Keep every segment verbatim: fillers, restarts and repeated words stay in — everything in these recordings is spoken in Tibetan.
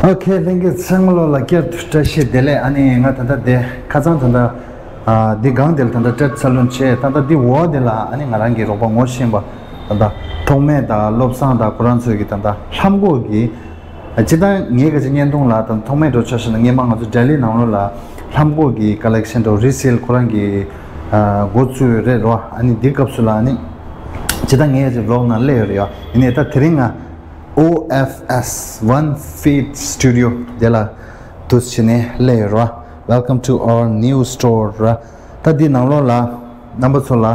ཨོ་ཁེ། ལྷན་རྒྱས་ཚང་མ་ལོ་ལ་བསྐྱར་དུ་བཀྲ་ཤིས་བདེ་ལེགས། ཨ་ནི་ང་ད་ལྟ་དེ་ཁ་སང་ད་ལྟ་ཨ་འདི་སྒང་དེ་ལ་ད་ལྟ་བཀྲ་ཚ་ལུན་བྱས། ད་ལྟ་འདི་འོག་དེ་ལ་ཨ་ནི་ང་རང་གི་རོགས་པ་ངོ་ཤེས་པ་ད་ལྟ་ཐོགས་མེད་དང་བློ་བཟང་དང་ཁོ་རང་ཚོས་ཀྱི་ད་ལྟ་ལྷམ་གོག་གི། ཨ་སྤྱིར་བཏང་ངའི་ག་ཅིག་བརྙན་ཐུང་ལ་ད་ལྟ་ཐོགས་མེད་འགྲོ་ཆ་བཞག་ན་སྔོན་མ་ང་ཚོ་ལྡི་ལི་ནང་ལོགས་ལ་ལྷམ་གོག་གི་ཀ་ལེག་ཤན་དང་རི་སེལ་ཁོ་རང་གི་ཨ་འགོ་བཙུགས་ཡོད་རེད་རོ། ཨ་ནི་འདི་སྐབས་སུ་ལ་ཨ་ནི་སྤྱིར་བཏང་ངའི་ག་ཅིག་བི་ལོག་ནང་སླེབས་ཡོད་རེད་ཡ། ཡིན་ནའི་ད་དེ་རིང་ང་། ཨོ་ཨེཕ་ཨེས་One Feet Studio དེ་ལ་འདུག་སེ་བྱས་ནས་སླེབས་ཡོད་རེད་བ། Welcome to our new store ར། ད་འདི་ནང་ལོགས་ལ་རྣམ་པ་ཚོ་ལ་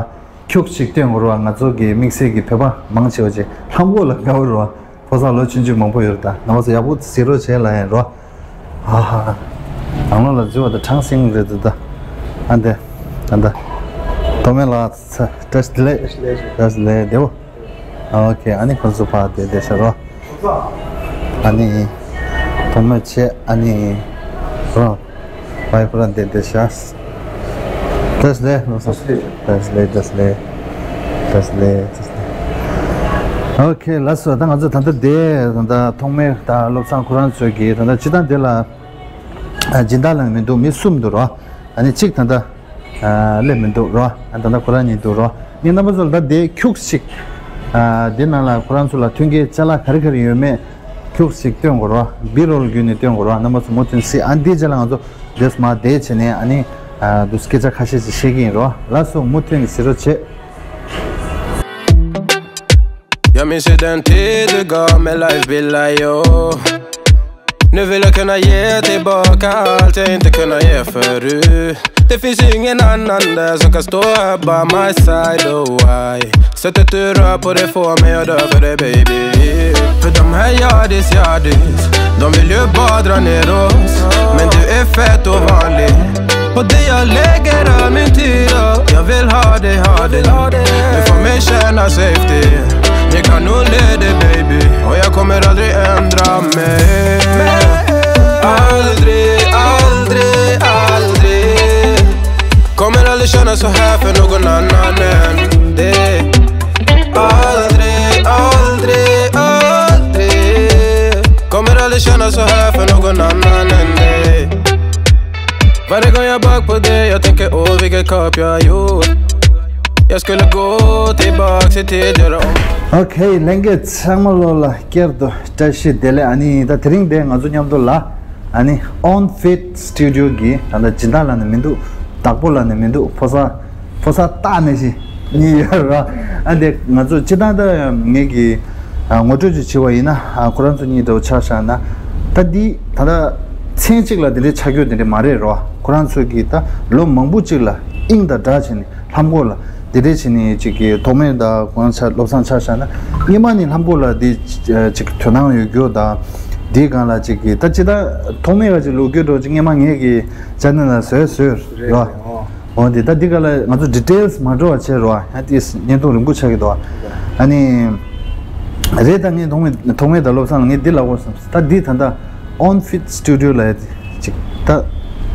ཁྱུག་ཅིག་སྟོན་དགོས་རེད་བ། ང་ཚོ་གི་དམིགས་བསལ་གྱི་བོད་པ་མང་ཆེ་བ་ཅིག་ལྷམ་གོག་ལ་དགའ་བོ་རེད་བ། ཕོ་གསར་ལོ་ཆུང་ཆུང་མང་པོ་ཡོད་རེད། ད་རྣམ་པ་ཚོ་ཡག་པོ་གཟིགས་རོགས་བྱས་ལབ་ཡིན་རོ། ཨ་ཧ། ནང་ལོགས་ལ་འཛུལ་བ་དང་གྲང་སིང་རེད་འདུག་ད། ཨ་འདི། ད་ད། ཐོགས་མེད་ལགས། བཀྲ་ཤིས་བདེ་ལེགས། བཀྲ་ཤིས་བདེ་ལེགས། བདེ་པོ། ཨོ་ཁེ། ཨ་ནི་ཁོ་ཚོ་ཕར་བསྡད་བསྡད་ཤག་རོ། ཨ་ནི་ཐོགས་མེད་བྱས། ཨ་ནི་རོ། ཕར་ཁོ་རང་བསྡད་བསྡད་ཤག་བཀྲ་ཤིས་བདེ་ལེགས། བཀྲ་ཤིས་བདེ་ལེགས། བཀྲ་ཤིས་བདེ་ལེགས། བཀྲ་ཤིས་བདེ་ལེགས། ཨོ་ཁེ། ལགས་སོ། ད་ང་ཚོ་ད་ལྟ་བསྡད། ད་ལྟ་ཐོགས་མེད་དང་བློ་བཟང་ཁོ་རང་ཚོས་ཀྱི་ད་ལྟ་སྤྱིར་བཏང་དེ་ལ་ཨ་སྦྱིན་བདག་ལབ་ནས་མི་འདུག་མི་གསུམ་འདུག་རོ། ཨ་ནི་གཅིག་ད་ལྟ་ཨ་སླེབས་མི་འདུག་རོ། ཨ་ད་ལྟ་ཁོ་རང་གཉིས་འདུག་རོ། ངས་རྣམ་པ་ཚོ་ལ་ད་དེ་ཁྱུག་ཅིག་ཨ་དེ་ནང་ལ་ཁོ་རང་ཚོ་ལ་མཐུན་རྐྱེན་ཅ་ལག་ག་རེ་ག་རེ་ཡོད་མེད་ཁྱུག་ཅིག་སྟོན་དགོས་རོ། བི་རོལ་བརྒྱུད་ནས་སྟོན་དགོས་རོ། རྣམ་པ་ཚོ་མུ་མཐུད་གཟིགས། ཨ་འདིའི་རྗེས་ལ་ང་ཚོ་དེས་མ་དེ་བྱས་ནས་ཨ་ནི་ཨ་དུ་སྐད་ཆ་ཁ་ཤས་ཅིག་བཤད་ཀྱི་ཡིན་རོ། ལགས་སོ། མུ་མཐུད་ནས་གཟིགས་རོགས་བྱེད། Jag minns hur den tid du gav mig life be like, oh. Nu vill jag kunna ge tillbaka allt jag inte kunnat ge förut. Det finns ju ingen annan där som kan stå här by my side, oh why. Sättet du rör på det får mig att dö för dig, baby. För de här yardis, yardis, de vill ju bara dra ner oss. Men du är fett ovanlig. På det jag lägger all min tid, oh. Jag vill ha dig, ha dig. Du får mig känna safety. Ni kan nog le det, baby. Och jag kommer aldrig ändra mig. Aldrig, aldrig, aldrig. Kommer aldrig känna så här för någon annan än dig. Aldrig, aldrig, aldrig. Kommer aldrig känna så här för någon annan än dig. Varje gång jag bak på dig, jag tänker, åh, vilket kap jag har gjort. Jag skulle gå tillbaks i tid, göra om. ཨོ་ཁེ། ལྷན་རྒྱས་ཚང་མ་ལོ་ལ་བསྐྱར་དུ་བཀྲ་ཤིས་བདེ་ལེགས། ཨ་ནི་ད་དེ་རིང་དེ་ང་ཚོ་མཉམ་དུ་ལ་ཨ་ནི་On Fit Studio གི་ད་ལྟ་སྦྱིན་བདག་ལབ་ནས་མི་འདུག་བདག་པོ་ལབ་ནས་མི་འདུག་ཕོ་གསར། ཕོ་གསར་སྟག་ནང་བཞིན་གཉིས་ཡོད་ར། ཨ་འདི་ང་ཚོ་སྤྱིར་བཏང་ད་ངེད་ཀྱི་ཨ་ངོ་སྤྲོད་ཅིག་བྱས་པ་ཡིན་ན། ཨ་ཁོ་རང་ཚོ་གཉིས་འདྲ་བོ་ཆ་བཞག་ན། ད་འདི་ད་ལྟ་མཚན་གཅིག་ལ་དེ་འདྲའི་ཆགས་རྒྱུ་དེ་འདྲ་མ་རེད་རོ། ཁོ་རང་ཚོས་ཀྱི་ད་ལོ་མང་པོ་གཅིག་ལ་དབྱིངས་དང་སྦྲགས་བྱས་ནས་ལྷམ་གོག་ལ་དེ་འདྲས་བྱས་ནས་ཅིག་གི་ཐོགས་མེད་དང་ཁོ་རང་ཚོ་བློ་བཟང་ཆ་བཞག་ན། སྔོན་མ་ནས་ལྷམ་གོག་ལ་འདི་ཅིག་དོ་སྣང་ཡོད་རྒྱུ་དང་། འདིའི་སྒང་ལ་ཅིག་གི་ད་ཅི་ད་ཐོགས་མེད་ག་ཅིག་ལོ་རྒྱུས་འདྲ་བོ་ཅིག་སྔོན་མ་ངེད་ཀྱི་ཅེ་ནལ་ལ་བཟོས་བཟོས་རེད་བ། འོ་འདི་ད་འདི་ག་ལ་ང་ཚོ་ཌི་ཊེལ་སི་མ་འགྲོ་བ་བྱས་རོ། ཨ་ཏིས་བརྙན་ཐུང་རིང་པོ་ཆགས་ཀྱི་འདུག་ཨ་ནི་རེད། ད་ངས་ཐོགས་མེད་ཐོགས་མེད་དང་བློ་བཟང་ལ་ངས་འདི་ལབ་དགོས་བསམ། ད་འདི་ད་ལྟ་On Fit Studio ལ་ཅིག་ད་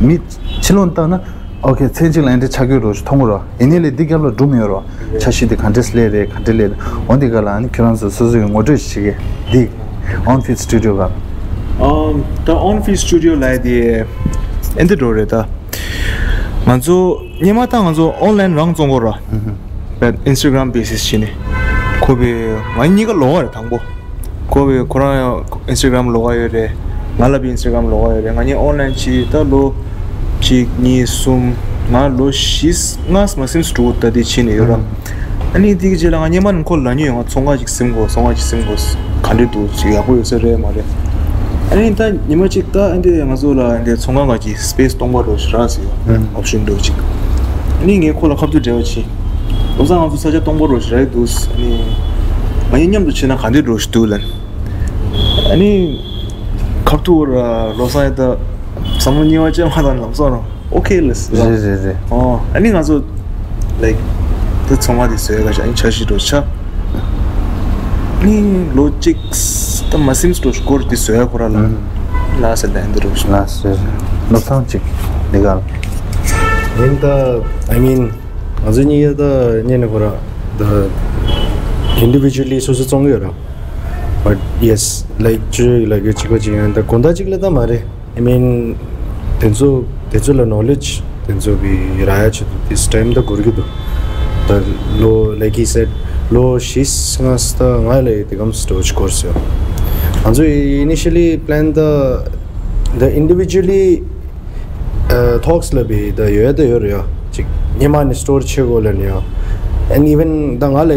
མི་ཕྱི་ལོགས་ལྟ་ན་ཨོ་ཁེ་མཚན་གཅིག་ལ་ཨེ་འདྲ་ཆགས་ཀྱི་རོ་ཞིག་མཐོང་གི་རོ། ཡིན་ནའི་ལས་འདི་རྒྱབ་ལ་སྒྲུང་ཡོད་རོ། འཆར་གཞི་འདི་ག་འདྲས་སླེབས་རེད། ག་འདྲས་སླེབས་རེད། འོ་འདི་ག་ལ་ཨ་ནི་ཁྱོད་རང་ཚོ་སོ་སོ་ཡི་ངོ་སྤྲོད་ཞིག་བྱེད་གི་འདི་On Fit Studio ག་ཨམ་ད་On Fit Studio ལབ་ཡ་དེ་ཨེ་འདི་འགྲོ་རེད་ད། ང་ཚོ་སྔོན་མ་ད་ང་ཚོ་ཨོན་ལན་རང་བཙོང་གོ་ར། ཨུ་ཧུ། བས་ཨིན་སི་ཊ་གྷ་རམ་བེ་སིས་བྱས་ནས། ཁོ་བས་ང་གཉིས་ཀ་ལོགས་ཀ་རེད་དང་པོ། ཁོ་བས་ཁོ་རང་ཡང་ཨིན་སི་ཊ་གྷ་རམ་ལོགས་ཀ་ཡོད་རེད། ང་ལ་བས་ཨིན་སི་ཊ་གྷ་རམ་ལོགས་ཀ་ཡོད་རེད། ང་གཉིས་ཨོན་ལན་བྱས་ད་ལོ་གཅིག་གཉིས་གསུམ། ང་ལོ་བཞི་ལྔ་མ་ཟིན་འགྲོ་ད་དེ་བྱས་ནས་ཡོད་ར། ཨ་ནི་དེ་གི་རྗེས་ལ་ང་སྔོན་མ་ནས་ཁོ་ལ་ཉོས་ཡོད། ང་ཚོང་ཁང་ཅིག་ཟིན་དགོས། ཚོང་ཁང་ཅིག་ཟིན་དགོས། ག་འདྲས་འདུག་ཅིག་ཡག་པོ་ཡོད་ས་རེད་མ་རེད། ཨ་ནི་ད་ཉི་མ་གཅིག་ད་ཨ་འདི་ང་ཚོ་ལ་ཨ་འདི་ཚོང་ཁང་ག་ཅིག་སི་པེ་སི་སྟོང་པ་འགྲོ་ཞིག་རག་ཟེར་ཡོད། ཨོབ་ཤན་འགྲོ་ཅིག་ཨ་ནི་ངས་ཁོ་ལ་ཁ་ཐུག་འབྲེལ་བ་བྱས། བློ་བཟང་ང་ཚོ་ས་ཆ་སྟོང་པ་འགྲོ་ཞིག་རག་གི་འདུག་ཨ་ནི་ང་གཉིས་མཉམ་དུ་བྱས་ན་ག་འདྲས་འགྲོ་ཞིག་འདུག་ལབ། ཨ་ནི་ཁ་ཐུག་ར་བློ་བཟང་ཡ་ད་བསམ་བློ་རྙིང་བ་ཅན་མ་དང་ལམ་སང་ར། ཨོ་ཁེ་ལེས། རེད་རེད་རེད། ཨོ་ཨ་ནི་ང་ཚོ་ལའིག་དེ་ཚང་མ་དེ་བཟོས་ག་ཤ་ཨ་ནི་འཆར་གཞི་འགྲོ་ཆ། ཨ་ནི་ལོ་གཅིག་ད་མ་ཟིན་འགྲོ་སྐོར་དེ་བཟོས་ཁོ་ར་ལ། ཨུམ། ལ་ཟེར་ལན་འདི་རུ་ལ་ཟེར། བློ་བཟང་ཅིག་འདི་ག་ལ། ཡིན་ད། I mean ང་ཚོ་གཉིས་ཀ་ད་གཉེན་ནི་ཁོ་ར་ད་individually སོ་སོ་བཙོང་གི་ཡོད་ར། But yes, like ཅི་ལབ་རྒྱུ་གཅིག་པ་གཅིག་ཡང་ད་དགོང་དག་གཅིག་ལ་ད་མ་རེད། I mean དེ་ཚོ་དེ་ཚོ་ལ་knowledge དེ་ཚོ་བི་རག་ཡ་ཆེད་དུ་this time ད་འགོར་གྱི་འདུག་ད་ལོ་like he said ལོ་བཞི་ལྔ་ད་ང་ལ་དེ་གམ་སྟོར་ཅིག་འགོར་སོང་། ང་ཚོ་initially plan the the individually talks ལ་བི་ད་ཡོད་ད་ཡོད་རེད་ཡ། ཅིག་སྔོན་མ་ནས་སྟོར་བྱེད་དགོས་ལ་ནི་ཡ། And even ད་ང་ལ་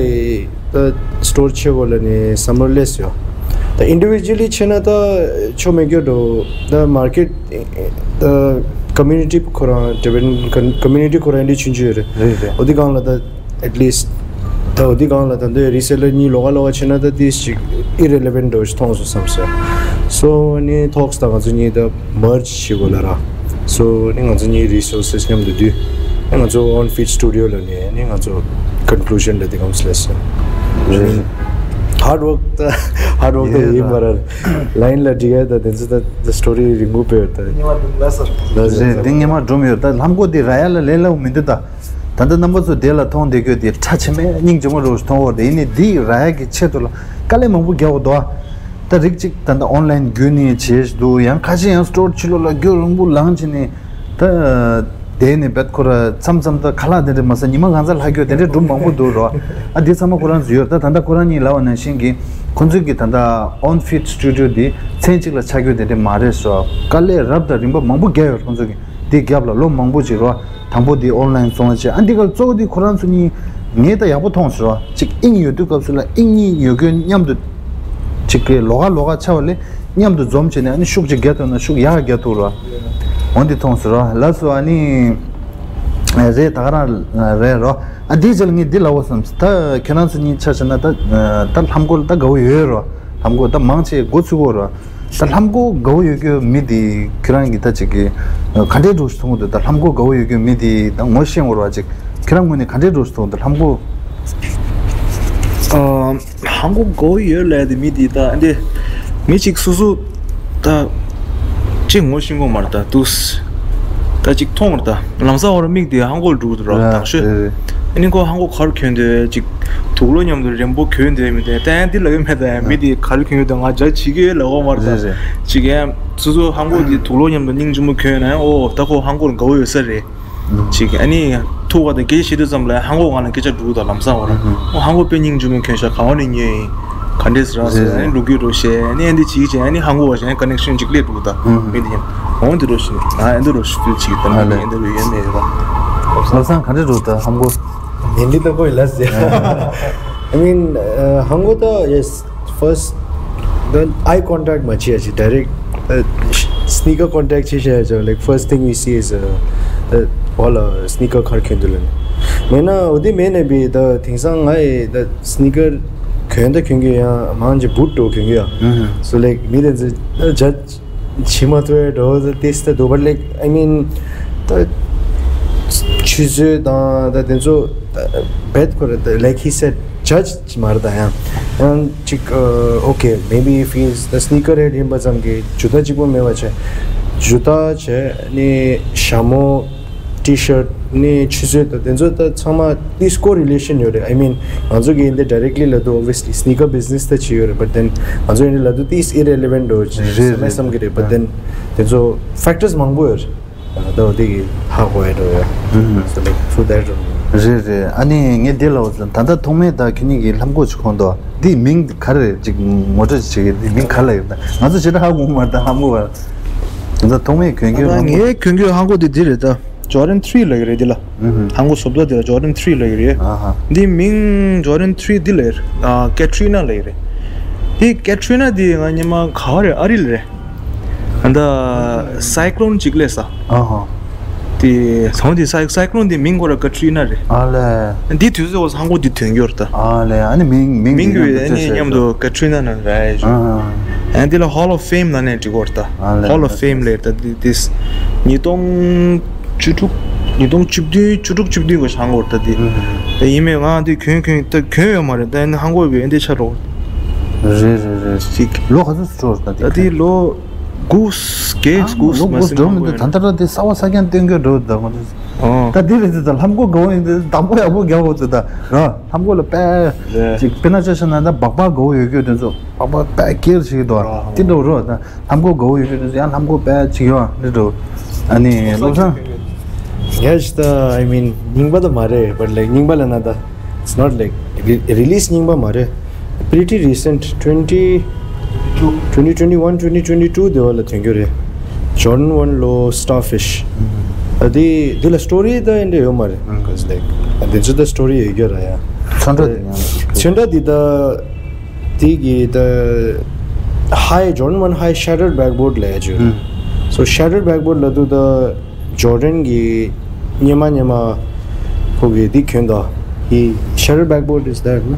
ད་སྟོར་བྱེད་དགོས་ལ་ནི་བསམ་བློ་སླེབས་སོང་ཡ། ད་individually བྱས་ན་ད་ཆོ་མེད་རྒྱུ་འགྲོ། ད་market ད་community ཁོ་རང་driven community ཁོ་རང་འདི་ཆུང་ཆུང་ཡོད་རེད། རེད་རེད། འོ་དེ་གང་ལ་ད at least ད་འོ་དེ་གང་ལ་ད་འདི་reseller གཉིས་ལོགས་ཀ་ལོགས་ཀ་བྱས་ན་ད་དེ་ཞིག་irrelevant འགྲོ་ཞིག་མཐོང་སོང་བསམ་སོང་། So ནི་talks ད་ང་ཚོ་གཉིས་ད་merge བྱེད་དགོས་ལ་ར། So ནི་ང་ཚོ་གཉིས་resources མཉམ་དུ་བསྡུས། ནི་ང་ཚོ་On Feet Studio ལ་ནི་ནི་ང་ཚོ་conclusion འདྲ་དེ་གང་སླེབས་སོང་། རེད། Hard work ད་hard work ད་ཡིན་པ་ར། line ལ་འགྲིག་ཡ་ད་དེ་ཚོ་ད་story རིང་པོ་བོད་ད། ཉི་མ་དུ་ལ་སར། ལ་སར། རེད། འདི་ཉི་མ་སྒྲུང་ཡོད་ད་ལྷམ་གོག་འདི་ར་ཡ་ལ་ལས་སླ་པོ་མི་འདུག་ད། ད་ལྟ་རྣམ་པ་ཚོ་དེ་ལ་མཐོང་བསྡད་རྒྱུ་དེ་ཁྲ་ཆེ་མེད་སྙིང་རྗེ་མོ་རུ་མཐོང་བར་དེ་ཡིན་ནི་འདི་ར་ཡ་གི་ཆེད་དུ་ལ་དཀའ་ལས་མང་པོ་རྒྱག་པ་འདུག་ད་རིགས་གཅིག་ད་ལྟ་online བརྒྱུད་ནས་བྱེད་འདུག་ཡང་ཁ་ཤས་ཡང་store ཕྱི་ལོགས་ལ་རྒྱུ་རིང་པོ་ལངས་བྱས་ནས་ད་དེ་ནས་བེད་ཁོ་ར་མཚམས་མཚམས་ད་ཁ་ལག་དེ་འདྲ་མ་ཟ་ཉི་མ་གང་ཚ་ལྷག་རྒྱུ་དེ་འདྲ་སྒྲུང་མང་པོ་འདུག་རོ། ཨ་འདི་ཚང་མ་ཁོ་རང་ཚོ་ཡོད་ད། ད་ལྟ་ཁོ་རང་གཉིས་ལབ་པ་ནང་བཞིན་གྱི་ཁོ་ཚོས་ཀྱི་ད་ལྟ་On Feet Studio འདི་མཚན་གཅིག་ལ་ཆགས་རྒྱུ་དེ་འདྲ་མ་རེད་སོ། དཀའ་ལས་རབ་དང་རིམ་པ་མང་པོ་བརྒྱབ་ཡོད་ཁོ་ཚོ་གི། འདི་རྒྱབ་ལ་ལོ་མང་པོ་ཅིག་རོ། དང་པོ་འདི་online བཙོང་བྱས། ཨ་འདི་གར་གཙོ་བོ་འདི་ཁོ་རང་ཚོ་གཉིས་ངས་ད་ཡག་པོ་མཐོང་སོང་རོ། ཅིག་དབྱིངས་ཡོད་དུས་སྐབས་སུ་ལ་དབྱིངས་གཉིས་ཡོད་རྒྱུ་མཉམ་དུ་ཅིག་གི་ལོགས་ཀ་ལོགས་ཀ་ཆགས་པ་ལས་མཉམ་དུ་འཛོམས་བྱས་ནས་ཨ་ནི་ཤུགས་ཅིག་རྒྱག་ཐུབ་ན་ཤུགས་ཡག་རྒྱག་ཐུབ་རོ། འོ་འདི་མཐོང་སོང་རོ། ལགས་སོ། ཨ་ནི་རེད། ད་ག་རང་རེད་རོ། ཨ་འདིའི་རྗེས་ལ་ངས་འདི་ལབ་པ་བསམ། ད་ཁྱེད་རང་ཚོ་གཉིས་ཆ་བཞག་ན་ད་ད་ལྷམ་གོག་ལ་ད་དགའ་བོ་ཡོད་རོ། ལྷམ་གོག་ད་མང་ཆེ་འགོ་ཚུགས་གོ་རོ། ད་ལྷམ་གོག་དགའ་བོ་ཡོད་རྒྱུ་མི་དེ་ཁྱེད་རང་གིས་ད་ཅིག་གི་ག་འདྲའི་འདྲ་བོ་ཞིག་མཐོང་གི་འདུག་ད་ལྷམ་གོག་དགའ་བོ་ཡོད་རྒྱུ་མི་དེ་ད་ངོ་ཤེས་འོར་བ་ཅིག་ཁྱེད་རང་ངོས་ནས་ག་འདྲའི་འདྲ་བོ་ཞིག་མཐོང་འདུག་ལྷམ་གོག་ཨ། ལྷམ་གོག་དགའ་བོ་ཡོད་ལབ་དེ་མི་དེ་ད་འདི་མི་གཅིག་སོ་སོ་ད་ཅིག་ངོ་ཤེས་གོ་མ་རེད་ད་འདུག་ད་ཅིག་མཐོང་རེད་ད། ལམ་སང་འོར་མིག་དེ་ལྷམ་གོག་ལ་འགྲོ་གི་འདུག་ར། དང་ཤོས། ཨ་ནི་ཁོ་ལྷམ་གོག་ག་རེ་གྱོན་འདུག་ཅིག་དུག་ལོག་མཉམ་དུ་རིང་པོ་གྱོན་འདུག་མི་དེ་ད་ཡང་འདི་ལབ་ཡོད་མེད་ད། ཡང་མི་དེ་ག་རེ་གྱོན་ཡོད་ད་ང་ཇ་བྱེད་ཀྱི་ཡོད་ལབ་གོ་མ་རེད་ད། ཅིག་ཡང་སོ་སོ་ལྷམ་གོག་དེ་དུག་ལོག་མཉམ་དུ་སྙིང་རྗེ་མོ་གྱོན་ན་ཡང་ཨོ་ད་ཁོ་ལྷམ་གོག་ལ་དགའ་བོ་ཡོད་ས་རེད། ཅིག་ཨ་ནི་ཐུག་པ་དང་སྐད་ཆ་བཤད་དུས་ཙམ་ལ་ལྷམ་གོག་ང་ལ་སྐད་ཆ་འགྲོ་གི་འདུག་ལམ་སང་བར། ཨོ་ལྷམ་གོག་དཔེ་སྙིང་རྗེ་མོ་གྱོན་ཤག་ག་བ་ནས་ཉོས་ཡིན། ག་འདྲས་རག་ཟེར། ཨ་ནི་ལོ་རྒྱུས་འདྲ་བཤད། ཨ་ནི་ཨ་འདི་བྱེད་ཀྱི་བྱེད། ཨ་ནི་ལྷམ་གོག་བ་ཞིག་ཨ་ནི་connection ཅིག་སླེབས་འདུག་ད། མི་དེ་ཡིན། འོ་འདི་འདྲ་ཞིག་ང་ཨ་འདི་འདྲ་ཞིག་feel བྱེད་ཀྱི་ད། མི་དེ་ཨ་འདི་འདྲ་ཡོད་མེད་རེད་པ། ལམ་སང་ག་འདྲས་འགྲོ་ད་ལྷམ་གོག་ནི་འདི་ལྟ་བུ་ཡིན་ལ་ཟེར། I mean ལྷམ་གོག་ད་yes first the eye contact མ་བྱེད་ཡ་ཅིག་direct sneaker contact བྱེད་བྱ་ཡ་ཅིག like first thing we see is a the all sneaker ག་རེ་གྱོན་འདུག་ལ་ནི། མེད་ན་འོ་དེ་མེད་ནས་པའི་ད་དེང་སང་ང་ཡི་ད་sneaker གྱོན་ད་གྱོན་གྱི་ཡང་མང་ཆེ་boot འགྲོ་གྱོན་གྱི་ཡ། So like མི་དེ་ཚོ་judge བྱེད་མ་ཐུབ་ཡ་འགྲོ་ད་ཏིས་ད་འདུག but like I mean ད་ཆུད་ཟོས་དང་ད་དེ་ཚོ་ད་བེད་ཁོ་རེ་ད་like he said judge ཅི་མ་རེད་ད། ཡང་ཡང་ཅིག okay maybe if he's the sneaker head ཡིན་པ་ཙམ་གྱིས་ཇུ་ཏ་གཅིག་པོ་མེད་པ་བྱས། ཇུ་ཏ་བྱས་ནི་ཞྭ་མོ་T-shirt ནི་ཆུ་ཚོད་ད་དེ་ཚོ་ད་ཚང་མ་ཏིས་correlation ཡོད་རེད། I mean ང་ཚོ་གི་འདི་directly ལབ་དུས་obviously sneaker business ད་བྱེད་ཡོད་རེད། But then ང་ཚོ་འདི་ལབ་དུས་ཏིས་irrelevant འགྲོ་བྱེད་རེད་བསམ་གི་རེད། But then དེ་ཚོ་factors མང་པོ་ཡོད་རེད། ད་འོ་དེ་གི་ཧ་གོ་ཡ་འགྲོ་ཡ། So like through that རེད་རེད། ཨ་ནི་ངས་འདི་ལབ་ཙང་ད་ལྟ་ཐོག་མའི་ད་ཁྱེད་གཉིས་ཀྱི་ལྷམ་གོག་ཅིག་གོན་འདུག་འདི་མིང་ག་རེ་རེད། ཅིག་ངོ་སྤྲོད་ཅིག་བྱེད་གི་འདི་མིང་ག་རེ་ལབ་ཡོད་ད། ང་ཚོ་ཇི་ལྟར་ཧ་གོ་མ་ད་ལྷམ་གོག་བ། ད་ལྟ་ཐོག་མའི་གྱོན་གྱི་ལྷམ་གོག་ངས་གྱོན་གྱི་ལྷམ་གོག་འདི་འདི་རེད་ད། Jordan three ལབ་ཀྱི་རེད་འདི་ལ། ལྷམ་གོག་བཟོ་ལྟ་འདི་ལ་Jordan three ལབ་ཀྱི་རེད། འདི་མིང་Jordan three འདི་ལབ་ཀྱི་རེད། Katrina ལབ་ཀྱི་རེད། འདི་Katrina འདི་ང་སྔོན་མ་ག་བ་རེད། ཨ་རི་ལ་རེད། ད་cyclone ཅིག་སླེབས་ས། ཨ་ཧ། དེ་ཚང་དེ་cy- cyclone དེ་མིང་ཁོ་ར་Katrina རེད། ཨ་ལས། འདི་དུས་ཚོད་འོ་ལྷམ་གོག་འདི་ཐོན་རྒྱུ་རེད་ད། ཨ་ལས། ཨ་ནི་མིང་མིང་མིང་གི་ཨ་ནི་མཉམ་དུ་Katrina ནང་ར་ཡ་ཅུ། ཨ་ཧ། ཨ་འདི་ལ་Hall of Fame ལ་ནས་འགྲིག་གོ་རེད་ད། ཨ་ལས། Hall of Fame ལས་ད་འདི་དེ་ཉིས་སྟོང་བཅུ་དྲུག་ཉིས་སྟོང་བཅུ་བདུན་བཅུ་དྲུག་བཅུ་བདུན་གོ་ལྷམ་གོག་རེད་ད་འདི། ད་ཡིན་མེད་ང་འདི་གྱོན་གྱོན་ད་གྱོན་ཡོད་མ་རེད། ད་ཨ་ནི་ལྷམ་གོག་བས་ཨ་འདི་ཆ་རོགས། རེད་རེད་རེད། ཅིག་ལོ་ག་ཚོད་འགྲོ་རེད་ད་འདི། ད་འདི་ལོ། གུས་གེ་གུས་མ་སིན་འགྲོ་མི་འདུག་ད་ལྟ་ར་དེ་གསར་བ་གསར་རྐྱང་སྟོན་གྱི་འགྲོ་ད་ང་ཚོ། ད་དེ་རེད་དེ་ད་ལྷམ་གོག་དགའ་བོ་ཡིན་དེ་དང་པོ་ཡག་པོ་རྒྱག་འོ་དེ་ད་ར་ལྷམ་གོག་ལ་དཔེ་ཅིག་དཔེར་ན་ཆ་བཞག་ན་ད་སྦག་སྦག་དགའ་བོ་ཡོད་རྒྱུ་དེ་ཚོ་སྦག་སྦག་དཔེ་སྐྱེལ་བྱེད་ཀྱི་འདུག་དེ་འདྲ་རོ་ད་ལྷམ་གོག་དགའ་བོ་ཡོད་རྒྱུ་དེ་ཚོ་ཡང་ལྷམ་གོག་དཔེ་ཅིག་ཡོད་རེད་འགྲོ། ཨ་ནི་བློ་བཟང་། Yes, the, I mean, རྙིང་པ་ད་མ་རེད། But like, རྙིང་པ་ལ་ན་ད it's not like re- release རྙིང་པ་མ་རེད། Pretty recent, twenty, twenty twenty one, twenty twenty two དེ་བ་ལ་ཐོན་རྒྱུ་རེད། Jordan one Low Starfish. ཨ་དེ་དེ་ལ་story ད་ཨེ་འདྲ་ཡོད་མ་རེད། Because like, དེ་ཚོ་ད་story ཡོད་རྒྱུ་ར་ཡ། ཚོན་ཁྲ་དེ་ཡང་ཚོན་ཁྲ་དེ་ད་དེ་གི་ད་high Jordan one high shattered backboard ལ་ཡ་ཅུ། So shattered backboard ལ་དུ་ད་Jordan གི་སྙེ་མ་སྙེ་མ་ཁོ་གི་འདི་གྱོན་ད། He shattered backboard is there, no?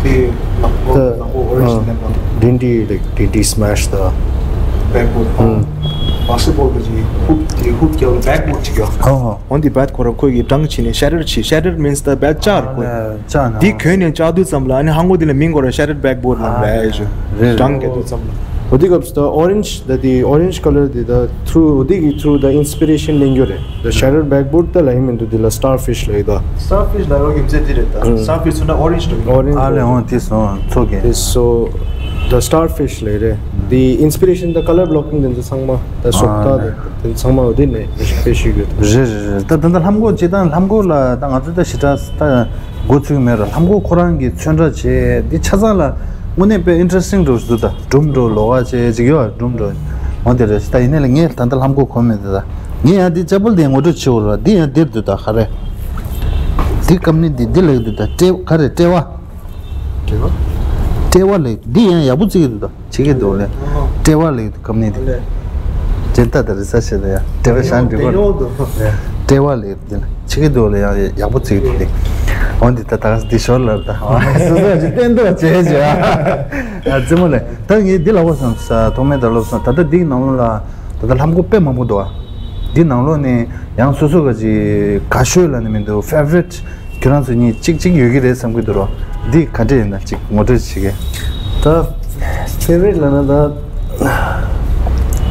དེ་ནག་པོ་ནག་པོ་orange ནག་པོ། Didn't he, like, didn't he smash the backboard? Basketball གི་hoop དེ་hoop རྒྱབ་ལ་backboard ཅིག་ཡོད། འོན་ཏེ་bat ཁོ་རང་ཁོ་གི་གྲང་ཕྱིན་ནས་shattered ཕྱིན། Shattered means the bat བཅག་ཁོ། འདི་གྱོན་ནས་བཅག་དུས་ཙམ་ལ་ཨ་ནི་ཧང་གོ་འདི་ལ་མིང་ཁོ་རང་shattered backboard ལ་ལབ་ཡ་ཞུ། གྲང་རྒྱག་དུས་ཙམ་ལ། འོ་དེ་སྐབས་སུ་ད་orange ད་དེ་orange colour དེ་ད་through འོ་དེ་གི་through the inspiration ལེན་རྒྱུ་རེད། The shattered backboard ད་ལ་ཡིན་མི་འདུག་དེ་ལ་starfish ལ་ཡི་ད། Starfish ལ་རོ་གི་མཛེས་དེ་རེད་ད། Starfish ཚོ་ན་orange ལ་ཡོད། Orange ཨ་ལས་འོང་དེ་སོང་ཚོ་གི། དེ་so the starfish ལ་ཡི་རེད། དེ་inspiration ད་colour blocking དེ་ཚོ་ཚང་མ་ད་སོག་ད་དེ་ཚང་མ་འོ་དེ་ནས་སྤེལ་ཤེས་ཡོད། རེད་རེད་རེད། ད་ད་ད་ལྷམ་གོག་ཅི་ད་ལྷམ་གོག་ལ་ད་ང་ཚོ་ད་ཞི་དྲག་ད། འགོ་ཚུགས་མེད་ར་ལྷམ་གོག་ཁོ་རང་གི་ཚོན་ཁྲ་བྱས་འདི་ཆ་ཚང་ལ་དངོས་གནས་དཔེ་interesting འགྲོ་འདུག་ད་སྒྲུང་འགྲོ་ལོགས་ཀ་བྱས་ཅིག་ཡོད་སྒྲུང་འགྲོ་འོན་ཏེ་རེད་ད་ཡིན་ནའི་ལ་ངས་ད་ལྟ་ལྷམ་གོག་གོན་མེད་ད་ད་ངས་ཡང་འདི་ཅ་པལ་དེ་ངོ་སྤྲོད་བྱེད་འོ་ར་འདི་ཡང་འདིར་འདུག་ད་ག་རེ་འདི་ཀམ་ནི་འདི་འདི་ལེགས་འདུག་ད་སྤྲེ་ག་རེ་སྤྲེ་བ་སྤྲེ་བ་ལེགས་འདི་ཡང་ཡག་པོ་བརྩི་གི་འདུག་ད། བྱེད་ཀྱི་འདུག་ལེ། ཨོ། ལྟེ་བ་ལེགས་འདུག་གམ་ནི་དེ། ལེ། ཇེན་ཏ་དང་རི་ས་ཆེ་དང་ཡང་ལྟེ་བ་ཤང་འགྲིག་པ་རེད། ལྟེ་བ་ལེགས་འདུག་ལེ། བྱེད་ཀྱི་འདུག་ལེ་ཡང་ཡག་པོ་བྱེད་ཀྱི་འདུག་ལེ། འོན་ཏེ་ད་ད་འདི་ཞོར་ལ་ད་སོ་སོ་ཅིག་བསྟན་འདུག་བྱེད་བྱེད་ཨ། རྩེ་མོ་ལེ། ད་ངས་འདི་ལ་བ་སམ་ས་ཐོག་མེད་ད་ལོབ་སམ་ད་ལྟ་འདིའི་ནང་ལོགས་ལ་ད་ལྟ་ལྷམ་གོག་དཔེ་མང་པོ་འདུག་ཨ། འདི་ནང་ལོགས་ནས་ཡང་སོ་སོ་ག་ཅིག་དགའ་ཤོས་ལ་ནི་མི་འདུག favorite ཁྱོད་རང་ཚོ་གཉིས་གཅིག་གཅིག་ཡོད་ཀྱི་རེད་བསམ་གྱི་འདུག་རོ། འདི་ག་འདྲ་ཡིན་ན་གཅིག་ངོ་སྤྲོད་བྱེད་ཀྱི། ད་ཕེ་ཝ་རིཊ་ལབ་ན་ད་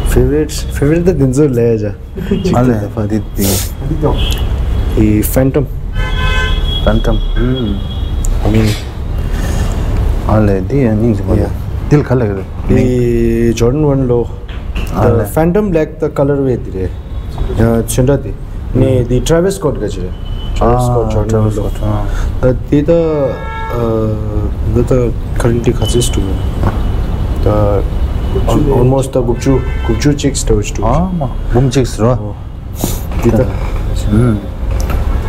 ཕེ་ཝ་རིཊ་ཕེ་ཝ་རིཊ་ད་འདི་ཚོ་ལས་བྱ། ཨ་ལས་ད་ཕ་འདི་འདི་འདི་ཕེན་ཊམ། ཕེན་ཊམ། ཧུམ། I mean ཨ་ལས་འདི་ཡང་སྙིང་རྗེ་མོ་ཡ། འདི་ལ་ག་ལ་གི་རེད། འདི་ཇོར་ཌན་ཝན་ལོ། ཨ་ལས། ཕེན་ཊམ་བྷེ་ལེག་ད་ཀ་ལར་ཝེ་འདི་རེད། ཡང་ཚོན་ཁྲ་དེ། ནས་དེ་ཊྲེ་ཝིས་སྐོཊ་ག་ཅི་རེད། ཊྲེ་ཝིས་སྐོཊ་ཇོར་ཌན་ཊྲེ་ཝིས་ལོ། སྐོཊ་ཨ། ད་དེ་ད་ཨ་འདི་ད་ཀ་རེན་ཊི་ལི་ག་ཚོད་སྟུ་ད་ཨོལ་མོ་སི་ཊི་ད་དགུ་བཅུ་དགུ་བཅུ་གཅིག་སྟུ་ཨ་མ་འབུམ་གཅིག་ཟེར་བ། འོ། དེ་ད་ཨུམ།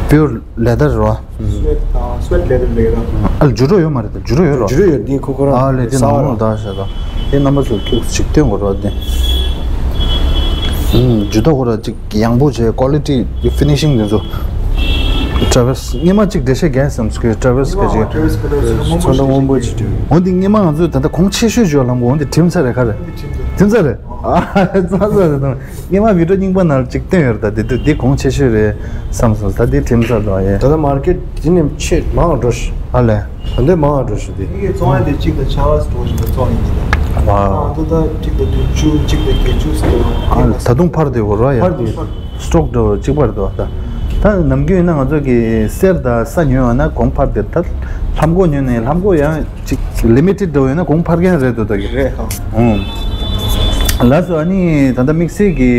པིའུར་ལེ་དར་རོ། སུ་ཝེ་ཌི་ཨ་སུ་ཝེ་ཌི་ལེ་དར་ལེ་དར། ཨ་ལ་འཇུ་རོ་ཡོད་མ་རེད་ད་འཇུ་རོ་ཡོད་རོ། འཇུ་རོ་ཡོད་འདི་ཁོ་ཁོ་རང་ཨ་ལས་དེ་ནང་ལོགས་ད་ཤ་ད། དེ་རྣམ་པ་ཚོ་ཁྱུག་ཅིག་སྟོན་དགོས་རོ་དེ། ཨུམ་འཇུ་ད་ཁོ་ར་ཅིག་ཡང་པོ་བྱས་ཀོ་ལི་ཊི་ཕི་ནི་ཤིང་དེ་ཚོ། ཊྲེ་ཝིས་སྔོན་མ་ཅིག་འགྲེལ་བཤད་རྒྱག་བསམ་སྐྱོ་ཊྲེ་ཝིས་ག་ཅིག་ཊྲེ་ཝིས་ཀ་ལར་ཚོན་ཁྲ་སྔོན་པོ་ཅིག་འདུག་འོན་ཏེ་སྔོན་མ་ང་ཚོས་ད་ལྟ་གོང་ཆེ་ཤོས་བརྗོད་ལམ་གོ་འོན་ཏེ་ཁྲིམས་ས་རེད་ག་རེད། ཁྲིམས་ས་རེད། ཨ་ཙང་ས་རེད་དང་། སྔོན་མ་བི་ཌིའོ་རྙིང་པ་ནང་ལ་གཅིག་བསྟན་ཡོད་རེད་ད་དེ་དུས་འདི་གོང་ཆེ་ཤོས་རེད་བསམ་སོང་ད་འདི་ཁྲིམས་ས་དང་ཡེ། ད་ལྟ་མར་ཀེཊ་འདི་ནས་ཆེས་མང་འགྲོ་ཤི། ཨ་ལས། ད་འདི་མང་འགྲོ་ཤི་འདི། ཡི་གེ་བཙོང་ཡ་དེ་གཅིག་དང་ཆ་བ་སི་ཏོར་ཞིག་ལ་བཙོང་ཡིན་གྱི་ད། ཨ་ད་ད་གཅིག་དང་བདུན་ཅུ་གཅིག་དང་བརྒྱད་ཅུ་ཟེར་ཨ་ད་དུང་འཕར་དེ་བོར་བ་ཡ། འཕར་དེ་སི་ཊོག་འགྲོ་གཅིག་པར་འདུག་ད། ད་ནམ་རྒྱུན་ཡིན་ན་ང་ཚོ་གི་གསེར་དང་ས་ཉོས་ཡོང་ན་གོང་འཕར་དེ་ད་ལྷམ་གོག་ཉོས་ནས་ལྷམ་གོག་ཡང་། ཅིག་ལི་མི་ཊེཌ་འདྲ་བོ་ཡོད་ན་གོང་འཕར་མཁན་རེད་འདུག་ད་གི། རེད་ཧ། ཨུམ། ལགས་སོ་ཨ་ནི་ད་ལྟ་དམིགས་བསལ་གྱི་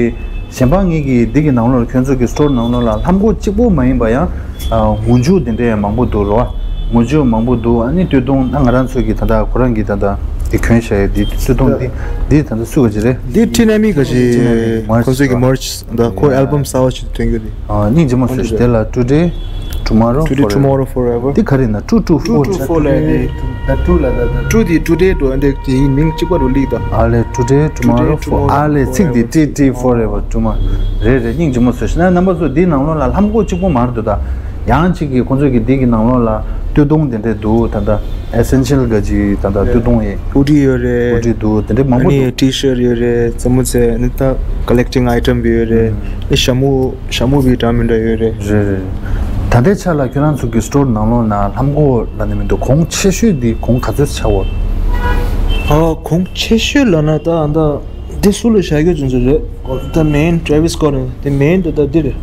གཞན་ཕན་ངེད་ཀྱི་འདི་གི་ནང་ལོགས་ལ་ཁྱོད་ཚོ་གི་སི་ཊོར་ནང་ལོགས་ལ་ལྷམ་གོག་གཅིག་པོ་མ་ཡིན་པ་ཡང་ངོ་མཇུག་དེ་འདྲ་ཡང་མང་པོ་འདུག་རོ། ངོ་མཇུག་མང་པོ་འདུག་ཨ་ནི་སྟོད་ཐུང་ད་ང་རང་ཚོ་གི་ད་ལྟ་ཁོ་རང་གི་ད་ལྟ་འདི་གྱོན་བཞག་ཡོད་འདི་སྟོད་ཐུང་འདི་འདི་ད་ལྟ་སུ་ག་ཅི་རེད། འདི་ཊི་ནེ་མི་ག་ཅི་ཁོ་ཚོ་གི་མར་ཆི་ད་ཁོ་ཨལ་བམ་གསར་བ་ཞིག་ཐོན་གྱི་རེད། ཨ་སྙིང་རྗེ་མོ་བཟོས་ཤིག་དེ་ལ་ཊུ་ཌེ་ཊུ་མོ་རོ་ཊུ་ཌེ་ཊུ་མོ་རོ་ཕོར་ཨེ་ཝར། འདི་ག་རེ་ཡིན་ན་ཊུ་ཊུ་ཕོར། ཊུ་ཊུ་ཕོར་ལ་ཡིན་ནི། ད་ཊུ་ལ་ད་ད། ཊུ་འདི་ཊུ་ཌེ་འགྲོ་འདི་ཡིན་མིང་གཅིག་པ་རུ་ལིག་ད། ཨ་ལེ་ཊུ་ཌེ་ཊུ་མོ་རོ་ཕོར། ཨ་ལེ་ཚིག་འདི་ཊི་ཊི་ཕོར་ཨེ་ཝར་ཊུ་མོ་རོ། རེད་རེད་སྙིང་རྗེ་མོ་བཟོས་ཤིག་ན་རྣམ་པ་ཚོ་འདིའི་ནང་ལོགས་ལ་ལྷམ་གོག་གཅིག་པོ་མ་རེད་འདུག་ད། ཡང་གཅིག་གིས་ཁོང་ཚོ་གི་འདི་གི་ནང་ལོགས་ལ་སྟོད་ཐུང་དེ་འདྲས་འདུག་ད་ད། ཨེ་སེན་ཤལ་ག་ཅི་ད་ད་སྟོད་ཐུང་ཡིན། ཧུ་ཌི་ཡོད་རེད། ཧུ་ཌི་འདུག་དེ་འདྲས་མང་པོ་འདུག་ཨ་ནི་ཊི་ཤར་ཡོད་རེད། རྩེད་མོ་རྩེ་ཨ་ནི་ད་ཀ་ལེག་ཊིང་ཨའི་ཊེམ་ཡོད་རེད། ཨ་ནི་ཞྭ་མོ་ཞྭ་མོ་བི་འདྲ་མི་འདྲ་ཡོད་རེད། རེད་རེད། ད་ལྟའི་ཆ་ལ་ཁྱོད་རང་ཚོ་གི་སི་ཊོར་ནང་ལོགས་ན་ལྷམ་གོག་ལ་ནི་མི་འདུག་གོང་ཆེ་ཤོས་འདི་གོང་ག་ཚོད་ཆགས་འོ། ཨ་གོང་ཆེ་ཤོས་ལབ་ན་ད་ད་འདི་སུ་ལ་བཞག་རྒྱུ་ཅན་ཟེར་རེད། ད་མེན་ཊྲེ་ཝིས་སི་ཀོཊ་དེ་མེན་ད་ད་འདི་རེད།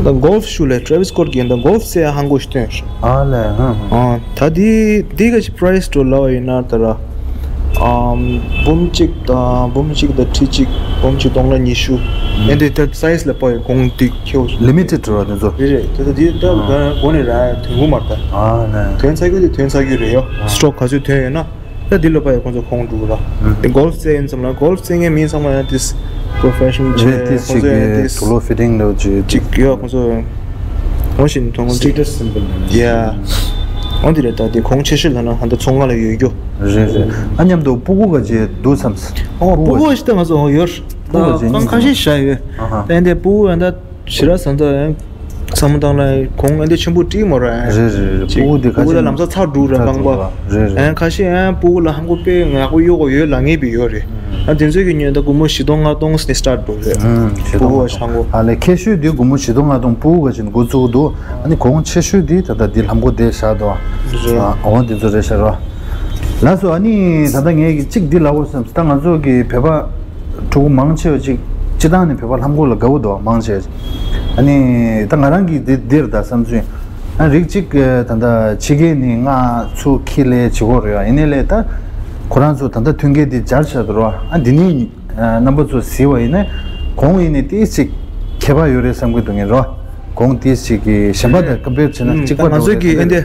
ད་གོལ་ཕི་ཤུ་ལས་ཊྲེ་ཝིས་སི་ཀོཊ་གི་ད་གོལ་ཕི་རྩེ་ཧང་གོ་ཞིག་སྟོན་ཡོད་རེད། ཨ་ལས་ཧང་ཧང་། ཨ་ད་འདི་འདི་ག་ཅིག་པ་རའི་སི་འགྲོ་ལབ་པ་ཡིན་ན་ད་ར། ཨམ་འབུམ་གཅིག་དང་འབུམ་གཅིག་དང་ཁྲི་གཅིག་འབུམ་གཅིག་སྟོང་ལྔ་ཉི་ཤུ། ཨེ་འདི་ད་སའི་ཛི་ལ་དཔག་ཡོད་གོང་འདི་ཁྱེའུ། ལི་མི་ཊེཌ་རེད་པ་དེ་ཚོ། རེད་རེད། ད་ད་འདི་ད་ག་གོ་ནས་ར་ཐོན་གོ་མ་རེད་ད། ཨ་ལས། ཐོན་ཚར་རྒྱུ་དེ་ཐོན་ཚར་རྒྱུ་རེད་ཡོ། ཨ་སི་ཊོག་ག་ཚོད་ཐོན་ཡོད་ན། ད་འདི་ལ་དཔག་ཡོད་ཁོང་ཚོ་གོང་འགྲོ་གི་ར། ཨ་དེ་གོལ་ཕི་རྩེ་ཡིན་ཙམ་ལ་གོལ་ཕི་རྩེ་མཁན་མི་ཚང་མ་ཡང་དེ་པོ་རོ་ཕེ་ཤ་ནལ་རེད། བྱས་དེ་ཁོང་ཅིག་ཚོ་ཡང་གི་དེ་དུག་ལོག་ཕི་ཊིང་ལོ་ཅིག་ཅིག་ཡོད་ཁོང་ཚོ། འོ་བཞིན་མཐོང་གོང་ཅིག་སི་ཊེ་ཊས་སིམ་བོལ་ནང་ཡ། འོ་འདི་རེད། ད་དེ་གོང་ཆེ་ཤོས་ལབ་ན་ཧ་ད་ཚོང་ཁང་ལ་ཡོད་རྒྱུ། རེད་རེད། ཨ་མཉམ་དུ་སྤུ་གུ་ག་ཅིག་འདུག་བསམ། ཨོ་སྤུ་གུ་ཞིག་ད་ང་ཚོ་ཡོད་རེད། སྤུ་གུ་ད་ག་ཅིག་གང་ག་ཤེད་བཞག་ཡོད། ཨ་ཧ། ད་འདི་སྤུ་གུ་ཡང་ད་ཞེ་དྲག་བསམ་ད་ཡང་བསམ་བློ་བཏང་ན་གོང་ཨེ་འདི་ཆེན་པོ་བྲིས་མ་རེད། རེད་རེད་རེད། ཅིག་སྤུ་གུ་འདི་ཁ་སྤུ་གུ་ད་ཅིག་ལམ་སང་ཚར་འགྲོ་རེད། ཚར་རྐང་པ། འགྲོ་རེད་རེད། ཨེ་ཁ་ཤས་ཨེ་སྤུ་གུ་ལ་ཧང་གོ་དཔེ་ཡག་པོ་གཡོག་གོ་ཡོད་ལབ་མཁན་པ་ཡོད་རེད། ཨ་དེ་ཚོ་གི་ཉོས་ད་སྒོར་མོ་བཞི་སྟོང་ལྔ་སྟོང་ནས་སི་ཊར་འགྲོ་རེད། ཨུམ། བཞི་སྟོང་ལྔ་སྟོང་། སྤུ་གུ་ཧང་གོ། ཨ་ལས་ཁེ་ཤོས་འདི་སྒོར་མོ་བཞི་སྟོང་ལྔ་སྟོང་སྤུ་གུ་ག་ཅིག་འགོ་བཙུགས་འདུག་ཨ་ནི་གོང་ཆེ་ཤོས་འདི་ད་ལྟ་འདི་ལྷམ་གོག་དེ་བཞག་འདུག་རེད། ཨ་འོ་འདི་ཚོ་རེད་ཤག་རོ། ལགས་སོ། ཨ་ནི་ད་ལྟ་ངས་གཅིག་འདི་ལབ་དགོས་བསམ། ད་ང་ཚོ་གི་བོད་པ་ཕྲུ་གུ་མང་ཆེ་བ་ཅིག་སྤྱིར་བཏང་ནས་བོད་པ་ལྷམ་གོག་ལ་དགའ་བོ་འདུག་མང་ཆེ་བ་ཅིག་ཨ་ནི་ད་ང་རང་གི་འདི་འདིར་ད་བསམ་ཚུལ། ཨ་རིགས་གཅིག་ད་ལྟ་ཕྱི་རྒྱལ་ནས་མངགས་ཚུར་འཁྱེར་ལས་བྱེད་དགོས་རེད་ཡ། ཡིན་ནའི་ལས་ད་ཁོ་རང་ཚོ་ད་ལྟ་མཐུན་རྐྱེན་འདི་སྦྱར་བཞག་འདུག་རོ། ཨ་འདི་ནི་རྣམ་པ་ཚོ་གཟིགས་པ་ཡིན་ན་གོང་ཡིན་ནའི་ཏོག་ཙམ་ཁྱད་པར་ཡོད་རེད་བསམ་གྱི་འདུག་ངས་རོ། གོང་ཏོག་ཙམ་གྱི་གཞན་པ་དང་ཀམ་པེར་བྱས་ན་གཅིག་པ་ད་ང་ཚོ་གི་ཨེ་འདི་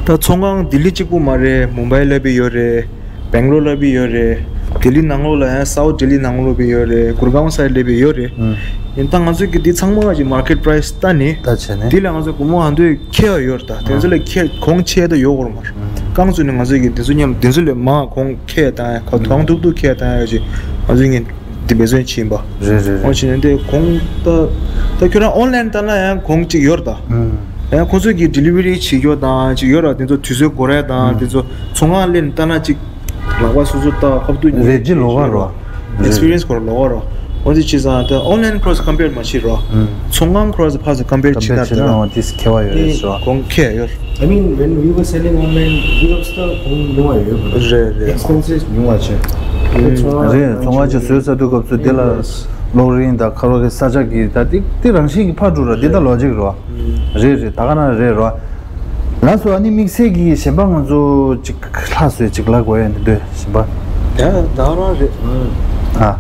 ད་ཚོང་ཁང་ལྡི་ལི་གཅིག་པུ་མ་རེད། མུམ་བྷའི་ལ་བི་ཡོད་རེད། སྦེང་ལོར་ལ་བི་ཡོད་རེད། ལྡི་ལི་ནང་ལོགས་ལ་ཡང་སའུ་ཐ་ལྡི་ལི་ནང་ལོགས་བི་ཡོད་རེད། གུར་གོང་སའི་ཌི་ལ་བི་ཡོད་རེད། ཡིན་ད་ང་ཚོ་གི་འདི་ཚང་མ་གི་མར་ཀེཊ་པ་རའི་སི་ལྟ་ནས། ལྟ་བྱས་ནས། འདི་ལ་ང་ཚོ་སྒོར་མོ་ཨ་འདོད་ཁེ་བ་ཡོད་རེད་ད། དེ་ཚོ་ལས་ཁེ་གོང་ཆེ་ད་ཡོད་དགོས་མ་རེད། རྐང་ཚུགས་ནས་ང་ཚོ་གི་འདི་ཚོ་མཉམ་འདི་ཚོ་ལས་མང་གོང་ཁེ་བཏང་ཡ་ག་གོང་ཐུབ་ཐུབ་ཁེ་བཏང་ཡ་གི་ང་ཚོ་ངས་འདི་འབད་བརྩོན་བྱེད་ཡིན་པ། རེད་རེད་རེད། འོ་བྱས་ནས་འདི་གོང་ད་ད་ཁྱོད་རང་ཨོན་ལན་ལྟ་ན་ཡང་གོང་གཅིག་ཡོད་རེད་ད། ཡང་ཁོང་ཚོ་གི་ཌི་ལི་ཝ་རི་བྱེད་རྒྱུ་དང་གཅིག་ཡོད་རེད། དེ་ཚོ་དུས་ཚོད་འགོར་ཡ་དང་དེ་ཚོ་ཚོང་ཁང་ལེན་ལྟ་ན་གཅིག་ལག་པ་སོ་སོ་ལྟ་ཁབ་ཏུ་རེད་ཅི་ལོག་ག་རོ། ཨེག་སི་པི་རི་ཡན་སི་ཁོ་ར་ལོག་ག་རོ། འོ་དེ་བྱས་ཙང་ད་ཨོན་ལན་ཁོ་ར་ཀམ་པེར་མ་བྱེད་རོ། ཚོང་ཁང་ཁོ་ར་ཕར་ཚུར་ཀམ་པེར་བྱེད་ན་ད་ཨོ་དེ་ཁེ་བ་ཡོད་རེད་ཟེར་བ། གོང་ཁེ་ཡོད། I mean, when we were selling online, we also གོང་ཉུང་བ་ཡོད་རེད། རེད་རེད། ཨེག་སི་པེན་སི་ཉུང་བ་བྱས། ཚོང་ཁང་རེད། ཚོང་ཁང་ཅིག་བཟོས་ཚར་དུས་སྐབས་སུ་དེ་ལ་གློག་རིན་དང་ཁ་རོག་གི་ས་ཆ་གི་ད་དེ་དེ་རང་བཞིན་གྱི་ཕར་འགྲོ་ར། དེ་ད་ལོ་ཇིག་རོ། རེད་རེད། ད་ག་རང་རེད་རོ། ལགས་སོ། ཨ་ནི་དམིགས་བསལ་གྱི་གཞན་པ་ང་ཚོ་གཅིག་ལྷག་བཟོས་གཅིག་ལབ་དགོས་ཡ་འདི་འདོད་གཞན་པ། ད་ད་རང་རེད། ཨ།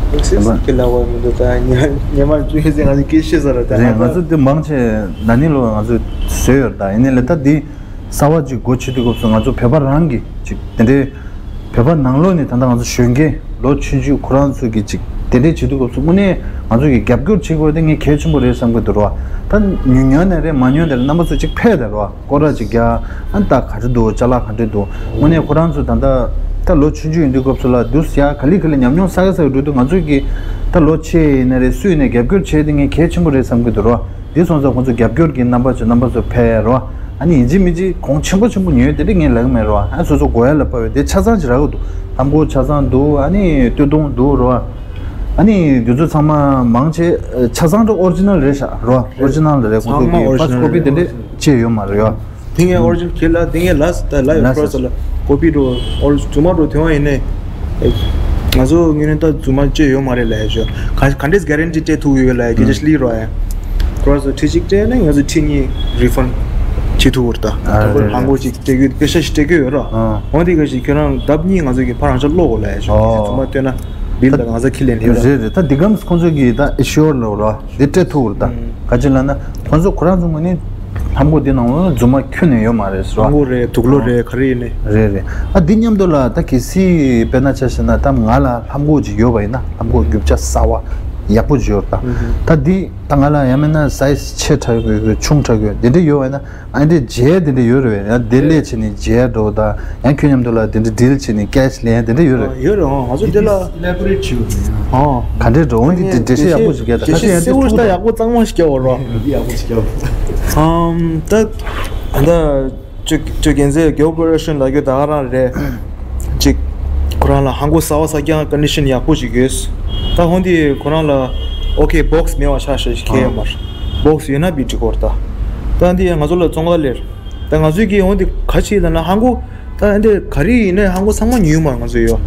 དམིགས་བསལ་གཅིག་ལབ་དགོས་མི་འདུག་ད་ཉི་ཉི་མ་བཅུ་ཡོད་ཚེ་ང་ཚོ་སྐད་ཤེས་ས་རེད་ད། རེད། ང་ང་ཚོ་འདི་མང་ཆེ་ན་ནིང་ལོ་ང་ཚོ་བཟོས་ཡོད་རེད་ད། ཡིན་ནའི་ལས་ད་འདི་གསར་བ་གཅིག་སྒོ་ཕྱེ་དུས་སྐབས་སུ་ང་ཚོ་བོད་པ་རང་གི་གཅིག་དེ་འདྲའི་བོད་པ་ནང་ལོགས་ནས་ད་ལྟ་ང་ཚོ་གཞོན་སྐྱེས་ལོ་ཆུང་ཆུང་ཁོ་རང་ཚོ་གི་ཅིག་དེ་འདྲས་བྱེད་དུས་སྐབས་སུ་དངོས་གནས་ང་ཚོ་གི་རྒྱབ་སྐྱོར་བྱེད་དགོས་དེ་ངས་གལ་ཆེན་པོ་རེད་བསམ་གི་འདུག་རོ། ད་ཉོ་ཉོ་ནས་རེད་མ་ཉོ་ནས་རེད། རྣམ་པ་ཚོ་ཅིག་ཕེབས་དང་རོ། སྐོར་ར་ཅིག་རྒྱག་ཨ་ད་ག་རེ་འདུག་ཅ་ལག་ག་འདྲས་འདུག་དངོས་གནས་ཁོ་རང་ཚོ་ད་ལྟ་ད་ལོ་ཆུང་ཆུང་ཡིན་དུས་སྐབས་སུ་ལ་དུས་ཡ་ག་ལེ་ག་ལེ་ཉམས་མྱོང་བསགས་ས་འགྲོ་དུས་ང་ཚོ་གི་ད་ལོ་ཆེ་ཡིན་ན་རེད་སུ་ཡིན་ནས་རྒྱབ་སྐྱོར་བྱས་དེ་ངས་གལ་ཆེན་པོ་རེད་བསམ་གི་འདུག་རོ། དེ་སོང་ཙང་ཁོང་ཚོ་རྒྱབ་སྐྱོར་གྱི་རྣམ་པ་ཚོ་རྣམ་པ་ཚོ་ཕེབས་རོ། ཨ་ནི་ཡིན་གཅིག་མིན་གཅིག་གོང་ཆེན་པོ་ཆེན་པོ་ཉོས་དེ་འདྲ་ངས་ལབ་ཀྱི་མེད་རོ། ཨ་སོ་སོ་དགོས་ཡ་ལ་དཔག་པའི་དེ་ཆ་ཚང་ཅིག་རག་གི་འདུག་ལྷམ་གོག་ཆ་ཚང་འདུག་ཨ་ནི་སྟོད་ཐུང་འདུག་རོ། ཨ་ནི་དེ་ཚོ་ཚང་མ་མང་ཆེ་ཆ་ཚང་དུ་ཨོ་རི་ཇི་ནལ་རེད་ཤག་རོ། ཨོ་རི་ཇི་ནལ་རེད། ཁོང་ཚོ་གི་ཕར་སི་ཊི་ཀོ་པི་དེ་འདྲ་ཅིག་ཡོད་མ་རེད་ཡོ། དེ་ངས་ཨོ་རི་ཇི་ནལ་ཁྱེད་ལ་དེ་ངས་ལ་ལ་ཡོད་ལ་ཁོ་ར་ས་ལ་ཀོ་པི་འགྲོ་ཨོ་རི་རྫུན་མ་འགྲོ་དེ་བ་ཡིན་ནས། ང་ཚོ་དངོས་གནས་ད་རྫུན་མ་བཅོས་ཡོད་མ་རེད་ལབ་ཡ་ཞོ། ག་ག་འདྲས་གྷ་རན་ཊི་སྤྲད་ཐུབ་ཡོད་ལབ་ཡ་སྐད་ཆ་ལི་རོ་ཡ། ཁོ་ར་ཚོ་ཁྲི་གཅིག་སྤྲད་ན་ང་ཚོ་ཁྲི་གཉིས་རི་ཕན་བྱེད་ཐུབ་ཡོད་ད། ཨ་ད་ཁོ་རེད་ཧང་གོ་ཅིག་སྤྲད་རྒྱུ་པེ་ཤ་ཞིག་སྤྲད་རྒྱུ་ཡོད་རོ། ཨ་འོ་དེ་ག་ཞིག་ཁྱོད་རང་ལྡབ་གཉིས་ང་ཚོ་གི་ཕར་རང་ཅག་ཀློག་གོ་ལབ་ཡ་ཞོ། ཨོ་རྫུན་མ་སྟོན་ན་བིལ་ད་ང་ཚོ་ཁྱི་ལེན་ཡོད་རོ། རེད་རེད། ད་འདི་གམ་ཁོང་ཚོ་གི་ད་ཨི་ཤོར་ལོ་རོ། འདི་སྤྲད་ཐུབ་ཡོད་ད། ག་ཅི་ལབ་ན་ཁོང་ཚོ་ཁོ་རང་ཚོ་ངོས་ནས་ལྷམ་གོག་འདི་ནང་ལོགས་ལ་རྫུན་མ་ཁྱོན་ནས་ཡོད་མ་རེད་ཟེར་བ། ལྷམ་གོག་རེད་དུག་ལོག་རེད་ག་རེ་ཡིན་ནའི། རེད་རེད། ཨ་འདི་མཉམ་དུ་ལ་ད་གལ་སྲིད་དཔེར་ན་ཆ་བཞག་ན་ད་ང་ལ་ལྷམ་གོག་ཅིག་ཡོད་པ་ཡིན་ན་ལྷམ་གོག་རྒྱུ་ཆ་གསར་བ་ཡག་པོ་ཅིག་ཡོད་ད། ད་འདི་ད་ང་ལ་ཡང་མིན་ན་སའི་ཛི་ཆེ་དྲགས་ཡོད་ཆུང་དྲགས་ཡོད་དེ་འདྲ་ཡོད་པ་ཡིན་ན་ཨ་འདི་རྗེས་དེ་འདྲ་ཡོད་རེད་པས། ཡང་དེ་ལས་བྱས་ནས་རྗེས་འགྲོ་ད་ཡང་ཁྱོད་མཉམ་དུ་ལ་དེ་འདྲ་ཌིལ་བྱས་ནས་ཀེཤ་ལེན་དེ་འདྲ་ཡོད་རེད། ཡོད་རེད། ཨོ་ང་ཚོ་དེ་ལ་ཨེ་ལེ་བོ་རེཊ་བྱེད་དགོས་རེད། ཨོ་ག་འདྲས་འགྲོ་འོན་ཏེ་འགྲེལ་བཤད་ཡག་པོ་ཞིག་རྒྱག་ད་ཁ་ཤས་ཡང་དེ་ཐུག་ད་ཡག་པོ་གཙང་མ་ཞིག་རྒྱག་འོ་རོ། ཡག་པོ་ཞིག་རྒྱག་ཨམ་ད་ད་ཅོ་ཅོ་རྒན་ཟེ་གེའོ་པོ་རེ་ཤན་ལ་གེའོ་ད་ག་རང་རེད། ཅིག་ཁོ་རང་ལ་ཧང་གོ་ས་བ་ས་རྐྱང་ཀོན་ཌི་ཤན་ཡག་པོ་ཞིག་ཡོད། ད་ཧོན་དེ་ཁོ་རང་ལ་ཨོ་ཁེ་བོག་སི་མེད་པ་ཆ་ཤས་ཤིག་ཁེ་ཡོད་མ་རེད། བོག་སི་ཡོད་ན་བི་ཀྲི་གོར་ད། ད་འདི་ཡང་ང་ཚོ་ལ་བཙོང་ག་ལེར། ད་ང་ཚོས་ཀྱི་འོན་ཏེ་ག་ཅི་ལབ་ན་ཧང་གོ་ ད་འདི་ག་རེ་ཡིན་ནའི་ཧང་གོ་ཚང་མ་ཉོས་མ་ང་ཚོ་ཡོད།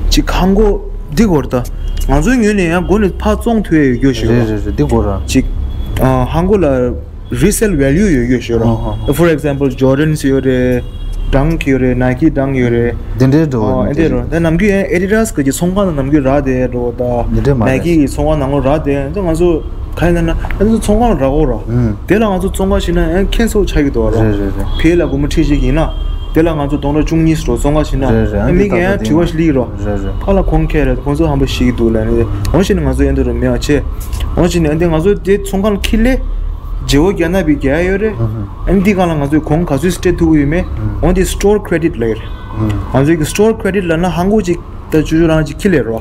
ཅིག་ཧང་གོ་འདི་སྐོར་ད་ང་ཚོའི་ངོས་ནས་ཡང་སྒོ་ནས་ཕར་བཙོང་ཐུབ་ཡ་ཡོད་རྒྱུ་ཞིག་རེད། རེད་རེད། འདི་སྐོར་ར་ཅིག་ཧང་གོ་ལ་resale value ཡོད་རྒྱུ་ཞིག་ར། ཧང་ཧང་ཧང་། For example Jordans ཡོད་རེད། Dunk ཡོད་རེད། Nike Dunk ཡོད་རེད། འདི་འདྲའི་འགྲོ་བ་ཨོ་ཨེ་འདྲ་རོ། ད་ནམ་རྒྱུན་ཡང་Adidas གི་ཅིག་ཚོང་ཁང་ལ་ནམ་རྒྱུན་རག་བསྡད་འགྲོ་ད། འདི་འདྲའི་མ་རེད། Nike གི་ཚོང་ཁང་ནང་ལ་རག་བསྡད་ད་ང་ཚོ། ག་ཡིན་ན་ང་ཚོ་ཚོང་ཁང་རག་གོ་ར། ཨུམ། དེ་ལ་ང་ཚོ་བཙོང་ག་ཕྱིན་ན་ཡང་cancel ཆགས་ཀྱི་འདུག་ར། རེད་རེད་རེད། ཕ་གི་ལ་སྒོར་མོ་ཁྲི་གཅིག་ཡིན་ན། དེ་ལ་ང་ཚོ་སྟོང་ཕྲག་བཅུ་གཉིས་སུ་བཙོང་ག་ཕྱིན་ན། རེད་རེད། ཨ་མི་གིས་ཡང་དྲི་བ་ཞིག་སླེབས་རོ། རེད་རེད། ཕ་ལ་ཁོང་ཁྱེད་རེད་ཁོང་ཚོ་ཧམ་པ་ཤི་གི་འདུག་ལབ་ནས་འོང་ཕྱིན་ན་ང་ཚོ་ཡན་དུ་རུ་མེད་པ་བྱས། འོང་ཕྱིན་ན་ཨ་འདི་ང་ཚོ་དེ་ཚོང་ཁང་ལ་ཁྱི་ལས། བརྗེ་བོ་རྒྱག་ན་བི་རྒྱག་ཡ་ཡོད་རེད། ཨ་འདི་གང་ལ་ང་ཚོས་གོང་ག་ཚོད་སྤྲད་ཐུབ་ཀྱི་ཡོད་མེད། འོང་དེ་store credit ལབ་ཡོད་རེད། ང་ཚོས་ཀྱི་store credit ལབ་ན་ཧང་གོ་ཅིག་ད་ཆུ་ཆུ་རང་ཅིག་ཁྱི་ལས་རོ།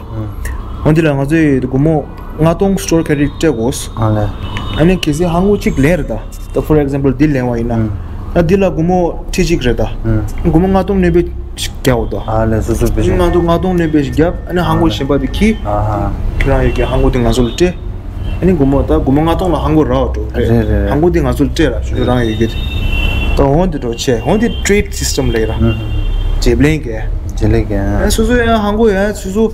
འོ་འདི་ལ་ང་ཚོས་སྒོར་མོ་ལྔ་སྟོང་store credit སྤྲད་དགོས། ཨ་ལས། ཨ་ནི་གལ་སྲིད་ཧང་གོ་གཅིག་ལེན་རེད་ད། ད་for example འདི་ལེན་བ་ཡིན་ན། ཨུམ། ད་འདི་ལ་སྒོར་མོ་ཁྲི་གཅིག་རེད་ད། ཨུམ། སྒོར་མོ་ལྔ་སྟོང་སྣོན་པ་ཞིག་རྒྱག་འོ་ད། ཨ་ལས་སོ་སོ་པེ་ཞིག་ང་ཚོ་ལྔ་སྟོང་སྣོན་པ་ཞིག་རྒྱབ་ཨ་ནི་ཧང་གོ་ཨ་གཞན་པ་དེ་ཁྱི། ཨ་ཧ། ཁྱེད་རང་ཡོད་ཀྱི་ཧང་གོ་དེ་ང་ཚོ་ལ་སྤྲད། ཨ་ནི་སྒོར་མོ་ད་སྒོར་མོ་ལྔ་སྟོང་ལ་ཧང་གོ་རག་འགྲོ་རེད། རེད་རེད། ཧང་གོ་དེ་ང་ཚོ་ལ་སྤྲད་ར་ཞུ་རང་ཡོད་ཀྱི་རེད། ད་འོ་འདི་འགྲོ་ཆེ་འོ་འདི་trade system ལས་ར། ཨུམ། བརྗེ་ལེན་གྱི། བརྗེ་ལེན་གྱི། ཨ་སོ་སོ་ཡང་ཧང་གོ་ཡང་སོ་སོ།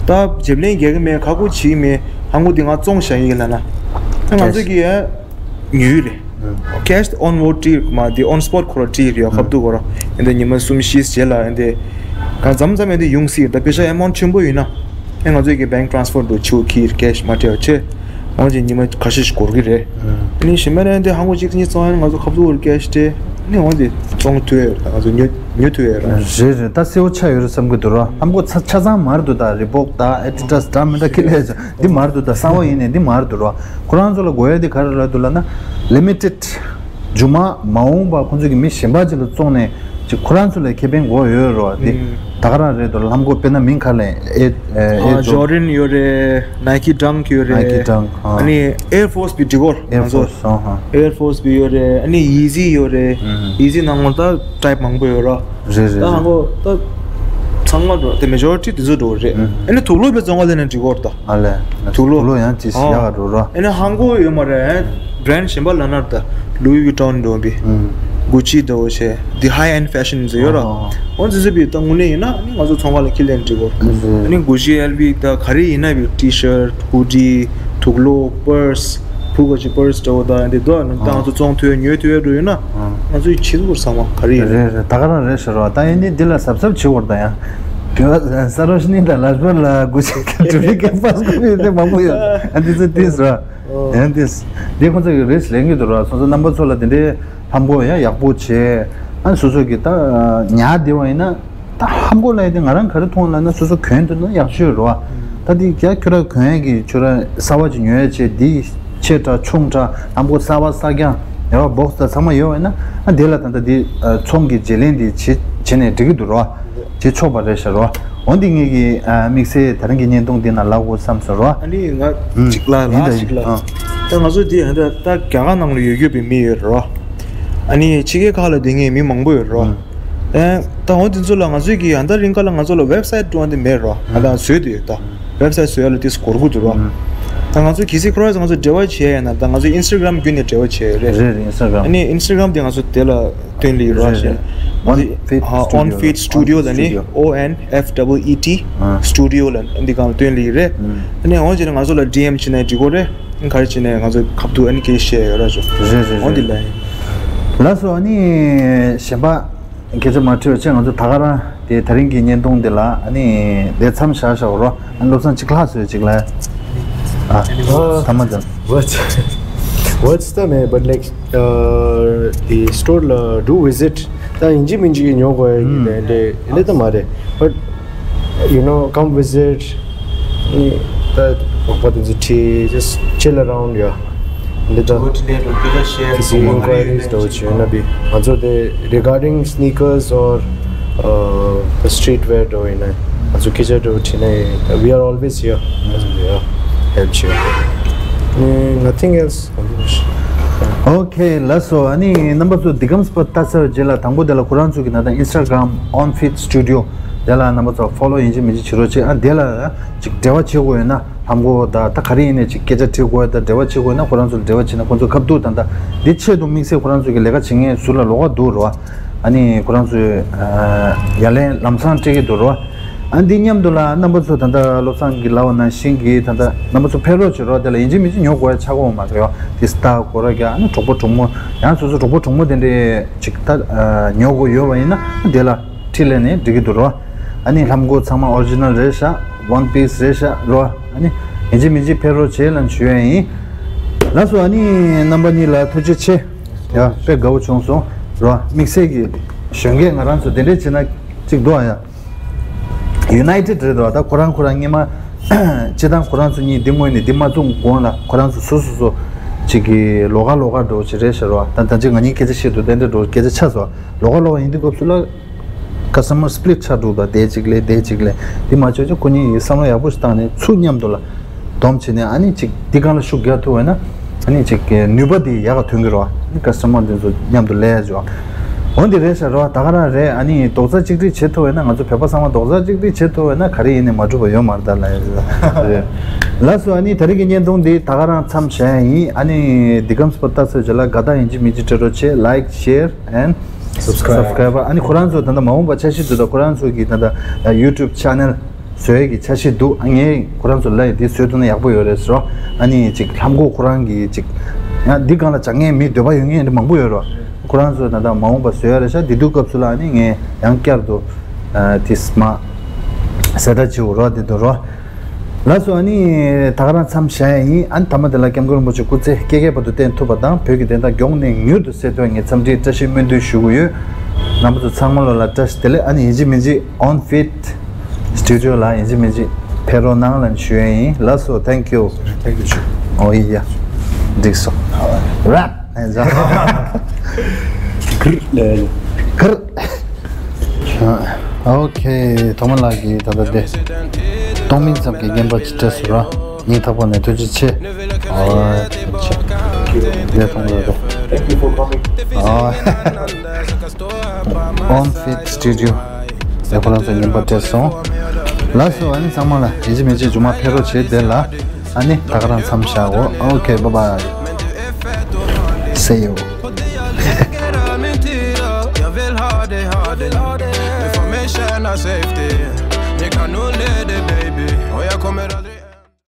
ད་བརྗེ་ལེན་རྒྱག་གི་མེད་ཁ་ཁུ་བྱེད་ཀྱི་མེད་ཧང་གོ་དེ་ང་བཙོང་བཞག་ཡིན་ལ་ན། ད་ང་ཚོ་གི་ཡང་ཉོས་རེད། cash on board ཏྲི་མ་དེ་on spot ཁོ་ར་ཏྲི་རེད་ཁབ་ཏུ་ཁོ་ར་ཨེ་འདི་ཉི་མ་གསུམ་བཞི་རྗེས་ལ་ཨེ་འདི་གང་མཚམས་མཚམས་ཨེ་འདི་ཡོང་སྲིད་ད་པེ་ཤ་amount ཆེན་པོ་ཡིན་ན་ཨེ་ང་ཚོ་གི་bank transfer འགྲོ་ཆུ་ཁིར་cash མ་སྤྲད་བ་ཆེ་འོང་ཅིག་ཉི་མ་ཁ་ཤས་ཤིག་འགོར་གི་རེད། ཨ་ནི་ཞིམ་མ་ནས་ཨེ་འདི་ཧང་གོ་གཅིག་གཉིས་བཙོང་ཡ་ང་ཚོ་ཁབ་ཏུ་ཁོ་ར་cash སྤྲད་ཨ་ནི་འོང་ཅིག་བཙོང་ཐུབ་ཡ་ང་ཚོ་ཉོ་ཉོ་ཐུབ་ཡ་ར། རེད་རེད། ད་གསལ་པོ་ཆགས་ཡོད་རེད་བསམ་གི་འདུག་ར། ཧམ་གོ་ཆ་ཆ་ཚང་མ་རེད་འདུག་ད་Reebok ད་Adidas འདྲ་མི་འདྲ་ཁི་ལས་འདི་མ་རེད་འདུག་ད་གསང་བ་ཡིན་ནས་འདི་མ་རེད་འདུག་ར། ཁོ་རང་ཚོ་ལ་དགོས་ཡ་འདི་ག་རེ་རེད་འདུག་ལབ་ན་limited མཇུག་མ་མ་འོངས་པ་ཁོ་ཚོ་གི་མི་གཞན་པ་ཅིག་ལ་བཙོང་ནས་ཅིག་ཁོ་རང་ཚོ་ལ་ཁེ་ཕན་དགོས་ཡོད་རེད་བ། འདི་ད་ག་རང་རེད་འདུག་ཧམ་གོ་དཔེར་ན་མིང་ག་ལས་ཨེ་ཨེ་ཨེ་ཇོ་Jordan ཡོད་རེད། Nike Dunk ཡོད་རེད། Nike Dunk ཨ་ནི་Air Force པའི་འདི་སྐོར་Air Force ཨ་ཧ། Air Force པའི་ཡོད་རེད། ཨ་ནི་Yeezy ཡོད་རེད། Yeezy ནང་ལ་ད་type མང་པོ་ཡོད་ར། རེད་རེད། ད་ཧང་གོ་ད་ཚང་མ་འགྲོ་དེ་majority དེ་ཚོ་འགྲོ་རེད། ཨ་ནི་དུག་ལོག་པའི་བཙོང་བ་ལས་ནས་འགྲིག་གོ་ར་ད། ཨ་ལས། དུག་ལོག་དུག་ལོག་ཡང་ཅི་ཞིག་ཡག་ག་འགྲོ་ར། ཨ་ནི་ཧང་གོ་ཡོད་མ་རེད། brand གཞན་པ་ལ་ནར་ད་Louis Vuitton འགྲོ་བི་Gucci འདྲ་བོ་བྱས་དེ་high end fashion ཟེར་ཡོད་ར། འོ་ཙི་ཙི་བི་ད་དངོས་གནས་ཡིན་ན་ཨ་ནི་ང་ཚོ་ཚོང་ཁང་ལ་ཁྱི་ལེན་འགྲིག་གོ། ཨ་ནི་Gucci L V ད་ག་རེ་ཡིན་ན་བི་T-shirt hoodie དུག་ལོག purse ཕུ་ག་ཅི་purse འདྲ་བོ་དང་འདི་དག་ནང་ད་ང་ཚོ་བཙོང་ཐུབ་ཉོ་ཐུབ་ཡ་འགྲོ་ཡོད་ན་ང་ཚོའི་ཆེད་དུ་བསམ་བ་ག་རེ་ཡིན། རེད་རེད། ད་ག་རང་རེད་ཤག་རོ། ད་ཡིན་ནི་འདི་ལ་གཟབ་གཟབ་བྱེད་དགོས་རེད་ད་ཡང་། དེ་བ་ས་རོ་ཤི་ནི་དང་ལ་ཤ་ལ་གུ་ཆེ་ག་འགྲུལ་ལི་ག་པ་སི་ཀོ་ཡོད་དེ་མང་པོ་ཡོད། ཨ་འདི་ཚོ་ཏིས་ར། ཡང་ཏིས། འདི་ཁོང་ཚོ་གི་རེས་ལེན་གི་འདུག་ར། སོ་སོ་རྣམ་པ་ཚོ་ལ་དེ་འདྲའི་ལྷམ་གོག་ཡང་ཡག་པོ་བྱས། ཨ་སོ་སོ་གི་ད་ཉག་བདེ་བ་ཡིན་ན། ད་ལྷམ་གོག་ལབ་ཡ་དེ་ང་རང་ག་རེ་མཐོང་ལབ་ན་སོ་སོ་གྱོན་འདུག་ན་ཡག་ཤོས་རེད་བ། ད་དེ་རྒྱ་ཁྱོད་རང་གྱོན་ཡ་གི་ཁྱོད་རང་གསར་བ་ཅིག་ཉོ་ཡ་བྱས་དེ་ཆེ་དྲགས་ཆུང་དྲགས་ལྷམ་གོག་གསར་བ་གསར་རྐྱང་ཡོད་བ་box དང་ཚང་མ་ཡོད་བ་ཡིན་ན་ཨ་དེ་ལ་ད་ལྟ་དེ་ཚོང་གི་བརྗེ་ལེན་དེ་བྱེད་བྱེད་ནས་འགྲིག་གི་འདུག་རེད་བ། བྱེད་ཆོག་པ་རེད་ཤག་རེད་བ། འོན་ཏེ་ངེད་ཀྱི་དམིགས་བསལ་ད་རིང་གི་བརྙན་ཐུང་འདི་ན་ལབ་དགོས་བསམ་སོང་རེད་བ། ཨ་ནི་ང་ཅིག་ལ་ཡིན་ད་ལ་ཞིག་ལ་ཡིན། ད་ང་ཚོ་འདི་ད་རྒྱ་གར་ནང་ལ་ཡོད་ཡོད་པའི་མི་ཡོད་རེད་བ། ཨ་ནི་ཕྱི་རྒྱལ་ཁག་ལ་བསྡད་མཁན་མི་མང་པོ་ཡོད་རེད་བ། ཨེ། ད་འོ་དེ་ཚོ་ལ་ང་ཚོས་ཀྱི་ཡང་ད་རིང་ག་ལ་ང་ཚོ་ལ་website འགྲོ་བ་འདི་མེད་རོ། ང་ད་བཟོས་ཏེ་ཡོད་ད། website བཟོ་ཡ་ལ་ཏིས་འགོར་གི་འདུག་རོ། ད་ང་ཚོ་གལ་སྲིད་ཁོ་ར་ང་ཚོ་འབྲེལ་བ་བྱེད་ཡ་ཡིན་ན་ད་ང་ཚོ་Instagram བརྒྱུད་ནས་འབྲེལ་བ་བྱེད་ཡ་ཡོད་རེད། རེད་རེད། Instagram ཨ་ནི་Instagram དེ་ང་ཚོ་དེ་ལ་སྟོན་ལི་རོ་རེད་ཞེས། རེད། Onfit ཧ་Studio Onfit Studio ལ་ནི Studio O N F E E T Studio ལ་འདི་གང་སྟོན་ལི་རེད། ཨ་ནི་འོ་བྱས་ན་ང་ཚོ་ལ་D M བྱེད་ན་འགྲིག་གོ་རེད། ག་རེ་བྱས་ནས་ང་ཚོ་ཁ་ཐུག་ཨ་ནི་སྐད་བཤད་ཡོད་ར་ཞོ། རེད་རེད་འོ་འདི་རེད། ལ་ཡིན། ལགས་སོ། ཨ་ནི་གཞན་པ་སྐད་ཆ་མ་དྲིས་པ་བྱས་ང་ཚོ་ད་ག་རང་དེ་ད་རིང་གི་བརྙན་ཐུང་འདི་ལ་ཨ་ནི་དེ་མཚམས་བཞག་བཞག་རོ། ཨ་ནི་བློ་བཟང་གཅིག་ལྷག་བཟོས་གཅིག་ལ་ཨ་ཐ་མ་ཙམ། What's what's the name? But like uh, the store la do visit. ད་ཡིན་གཅིག་མིན་གཅིག་ཉོ་དགོས་ཡ་གི་དེ་འདྲས་ལེ་ད་མ་རེད། But you know, come visit. ད་བག་པ་དེ་ཚོ་ཁྲིད། Just chill around, yeah. འདི་ད་ཁི་སི་inquiries འདྲ་བོ་བྱས་ན་བི་ང་ཚོ་དེ་regarding sneakers or uh, the streetwear འདྲ་བོ་ཡིན་ན་ང་ཚོ་སྐད་ཆ་འདྲ་བོ་དྲིས་ན་we are always here. ང་ཚོ་yeah, help བྱེད། Nothing else. Okay, ལགས་སོ། ཨ་ནི་རྣམ་པ་ཚོ་འདི་གམ་སྤ་ལྟ་ཚར་རྗེས་ལ་དང་པོ་དེ་ལ་ཁོ་རང་ཚོ་གི་ན་ད་Instagram Onfit Studio དེ་ལ་རྣམ་པ་ཚོ་follow ཡིན་གཅིག་མིན་གཅིག་བྱེད་རོགས་བྱེད། ཨ་དེ་ལ་ཅིག་འབྲེལ་བ་བྱེད་དགོས་ཡོད་ན་ལྷམ་གོག་ད་ད་ག་རེ་ཡིན་ནའི་ཅིག་སྐད་ཆ་དྲི་དགོས་ཡོད་ད་འབྲེལ་བ་བྱེད་དགོས་ཡོད་ན་ཁོ་རང་ཚོ་ལ་འབྲེལ་བ་བྱེད་ན་ཁོ་ཚོ་ཁ་ཐུག་ད་ད་འདི་ཆེད་དུ་དམིགས་བསལ་ཁོ་རང་ཚོ་གི་ལས་ཀ་བྱེད་མཁན་ཟུར་ལ་ལོགས་ཀ་འདུག་རོ། ཨ་ནི་ཁོ་རང་ཚོས་ཨ་ཡ་ལན་ལམ་སང་སྤྲད་ཀྱི་འདུག་རོ། ཨ་འདི་མཉམ་དུ་ལ་རྣམ་པ་ཚོ་ད་ལྟ་བློ་བཟང་གིས་ལབ་པ་ནང་བཞིན་གྱི་ད་ལྟ་རྣམ་པ་ཚོ་ཕེབས་རོགས་བྱེད་རོགས། དེ་ལ་ཡིན་གཅིག་མིན་གཅིག་ཉོ་དགོས་ཡ་ཆགས་ཀྱི་ཡོད་མ་རེད་རོ། དེ་སྟག་སྒོ་ར་རྒྱག་ཨ་ནི་གྲོགས་པོ་གྲོགས་མོ་ཡང་སོ་སོ་གྲོགས་པོ་གྲོགས་མོ་དེ་འདྲས་ཅིག་ད་ཨ་ཉོ་དགོས་ཡོད་པ་ཡིན་ན་དེ་ལ་འཕྲིན་ལས་ནས་འགྲིག་གི་འདུག་རོ། ཨ་ནི་ལྷམ་གོག་ཚང་མ་ཨོ་རི་ཇི་ནལ་རེད་ཤག One Piece རེད་ཤག་རོ། ཨ་ནི་ཡིན་གཅིག་མིན་གཅིག་ཕེབས་རོགས་བྱེད་ལབ་ཞུ་ཡ་ཡིན། ལགས་སོ། ཨ་ནི་རྣམ་པ་གཉིས་ལ་ཐུགས་རྗེ་ཆེ། ཡ་དཔེ་དགའ་བོ་བྱུང་སོང་རོ། དམིགས་བསལ་གྱི་གཞོན་སྐྱེས་ང་རང་ཚོ་དེ་འདྲས་བྱེད་ན་གཅིག་འདུག་ཨ་ཡ། ཡུ་ནའི་ཊེཌ་རེད་འདུག་ད་ཁོ་རང་ཁོ་རང་སྔོན་མ་སྤྱི་བཏང་ཁོ་རང་ཚོ་གཉིས་འདི་སྔོན་ནས་འདི་མ་བཙུགས་གོང་ལ་ཁོ་རང་ཚོ་སོ་སོ་སོ་ཅིག་གི་ལོགས་ཀ་ལོགས་ཀ་འགྲོ་ཅིག་རེད་ཤག་རོ། ད་ད་ཅིག་ང་གཉིས་སྐད་ཆ་བཤད་འདུག་དེ་འདྲ་འགྲོ་སྐད་ཆ་ཆགས་སོང་། ལོགས་ཀ་ལོགས་ཀ་ཡིན་དུས་སྐབས་སུ་ལ་ཀ་སི་ཊ་མར་སི་པི་ལིཊ་ཆགས་འདུག་ད་དེ་ཅིག་ལས་དེ་ཅིག་ལས་འདི་མ་བྱས་ཅིག་ཁོ་གཉིས་ཀྱིས་བསམ་བློ་ཡག་པོ་ཞིག་བཏང་ནས་ཚུར་མཉམ་དུ་ལ་སྡོམ་བྱས་ནས་ཨ་ནི་ཅིག་འདི་སྒང་ལ་ཤུགས་རྒྱག་ཐུབ་པ་ཡིན་ན་ཨ་ནི་ཅིག་ནུས་པ་འདི་ཡག་ག་ཐོན་གི་རེད་བ། ཨ་ནི་ཀ་སི་ཊ་མར་འདི་ཚོ་མཉམ་དུ་ལས་ཡ་ཅིག་བ། འོ་འདི་རེད་ཤག་རེད་བ། ད་ག་རང་རེད། ཨ་ནི་རྡོག་རྩ་གཅིག་སྒྲིལ་བྱེད་ཐུབ་པ་ཡིན་ན་ང་ཚོ་བོད་པ་ཚང་མ་རྡོག་རྩ་གཅིག་སྒྲིལ་བྱེད་ཐུབ་པ་ཡིན་ན་ག་རེ་ཡིན་ནའི་མ་འགྲུབ་པ་ཡོད་མ་རེད་ད་ལབ་ཡ་རེད། ལགས་སོ། ཨ་ནི་ད་རེས་ཀྱི་བརྙན་ཐུང་འདི་ད་ག་རང་མཚམས་བཞག་ཡ་ཡིན། ཨ་ནི་འདི་གམ་སྤོ་ལྟ་ཚོད་བྱེད་ལ་དགའ་རྟགས་ཡིན་གཅིག་མིན་གཅིག་སྤྲད་རོགས་བྱེད། Like, share and subscribe. Subscribe. ཨ་ནི་ཁོ་རང་ཚོ་ད་ལྟ་མ་འོངས་པ་འཆར་གཞི་འདུག་ད་ཁོ་རང་ཚོ་གི་ད་ལྟ་ཡུ་ཊུབ་ཆེ་ནལ་བཟོ་ཡས་ཀྱི་འཆར་གཞི་འདུག་ཨ་ངས་ཁོ་རང་ཚོ་ལ་འདི་བཟོས་ཐུབ་ན་ཡག་པོ་ཡོད་རེད་ཟེར་རོ། ཨ་ནི་ཅིག་ལྷམ་གོག་ཁོ་རང་གི་ཅིག་ཡང་འདི་སྒང་ལ་སྦྱང་མཁན་མི་འདོད་པ་ཡོད་མཁན་འདི་མང་པོ་ཡོད་རོ། ཁོ་རང་ཚོ་ད་ལྟ་མ་འོངས་པ་བཟོ་ཡ་རེད་ཤག་འདི་དུས་སྐབས་སུ་ལ་ཨ་ནི་ངས་ཡང་བསྐྱར་དུ་ཨ་དེ་མ་གསལ་བསྒྲགས་བྱེད་འོ་རོ་འདི་འདུག་རོ། ལགས་སོ། ཨ་ནི་ད་ག་རང་མཚམས་བཞག་ཡ་ཡིན། ཨ་ནི་མཐའ་མ་དེ་ལ་སྐྱབས་མགོན་རིན་པོ་ཆེ་སྐུ་ཚེ་བསྐལ་བརྒྱའི་བར་དུ་བརྟན་ཐུབ་པ་དང་བོད་ཀྱི་བདེན་མཐའ་མགྱོགས་ནས་མྱུར་དུ་གསལ་ཐུབ་ངས་འཚམས་འདྲིའི་བཀྲ་ཤིས་སྨོན་འདུན་ཞུ་གི་ཡོད། རྣམ་པ་ཚོ་ཚང་མ་ལོ་ལ་བཀྲ་ཤིས་བདེ་ལེགས། ཨ་ནི་ཡིན་གཅིག་མིན་གཅིག་On Fit Studio ལ་ཡིན་གཅིག་མིན་གཅིག་ཕེབས་རོགས་གནང་ལབ་ཞུ་ཡ་ཡིན། ལགས་སོ། Thank you. Thank you. ཨོ་ཡ། འགྲིག་སོང་། རབ། གིར་ལས། གིར། ཨོ་ཁེ། ཐོག་མ་ལགས་ཀྱིས་ད་ལྟ་དེ་སྟོང་མིན་ཙམ་གྱི་རྔན་པ་ཅིག་སྤྲད་སོང་ར། སྙིང་ཐག་པ་ནས་ཐུགས་རྗེ་ཆེ། ཨོ་ཆེ། དེ་མཐོང་ར་དེ། Thank you for coming. ཨོ། On Fit Studio དེ་ཁོ་རང་ཚོ་རྔན་པ་སྤྲད་སོང་། ལགས་སོ། ཨ་ནི་ཚང་མ་ལ་ཡིན་གཅིག་མིན་གཅིག་མཇུག་མ་ཕེབས་རོགས་བྱེད། དེ་ལ་ཨ་ནི་ད་ག་རང་མཚམས་བཞག་འོ། Okay, bye bye. See you. Information and safety. Make a new lady, baby. Oh, yeah, come here.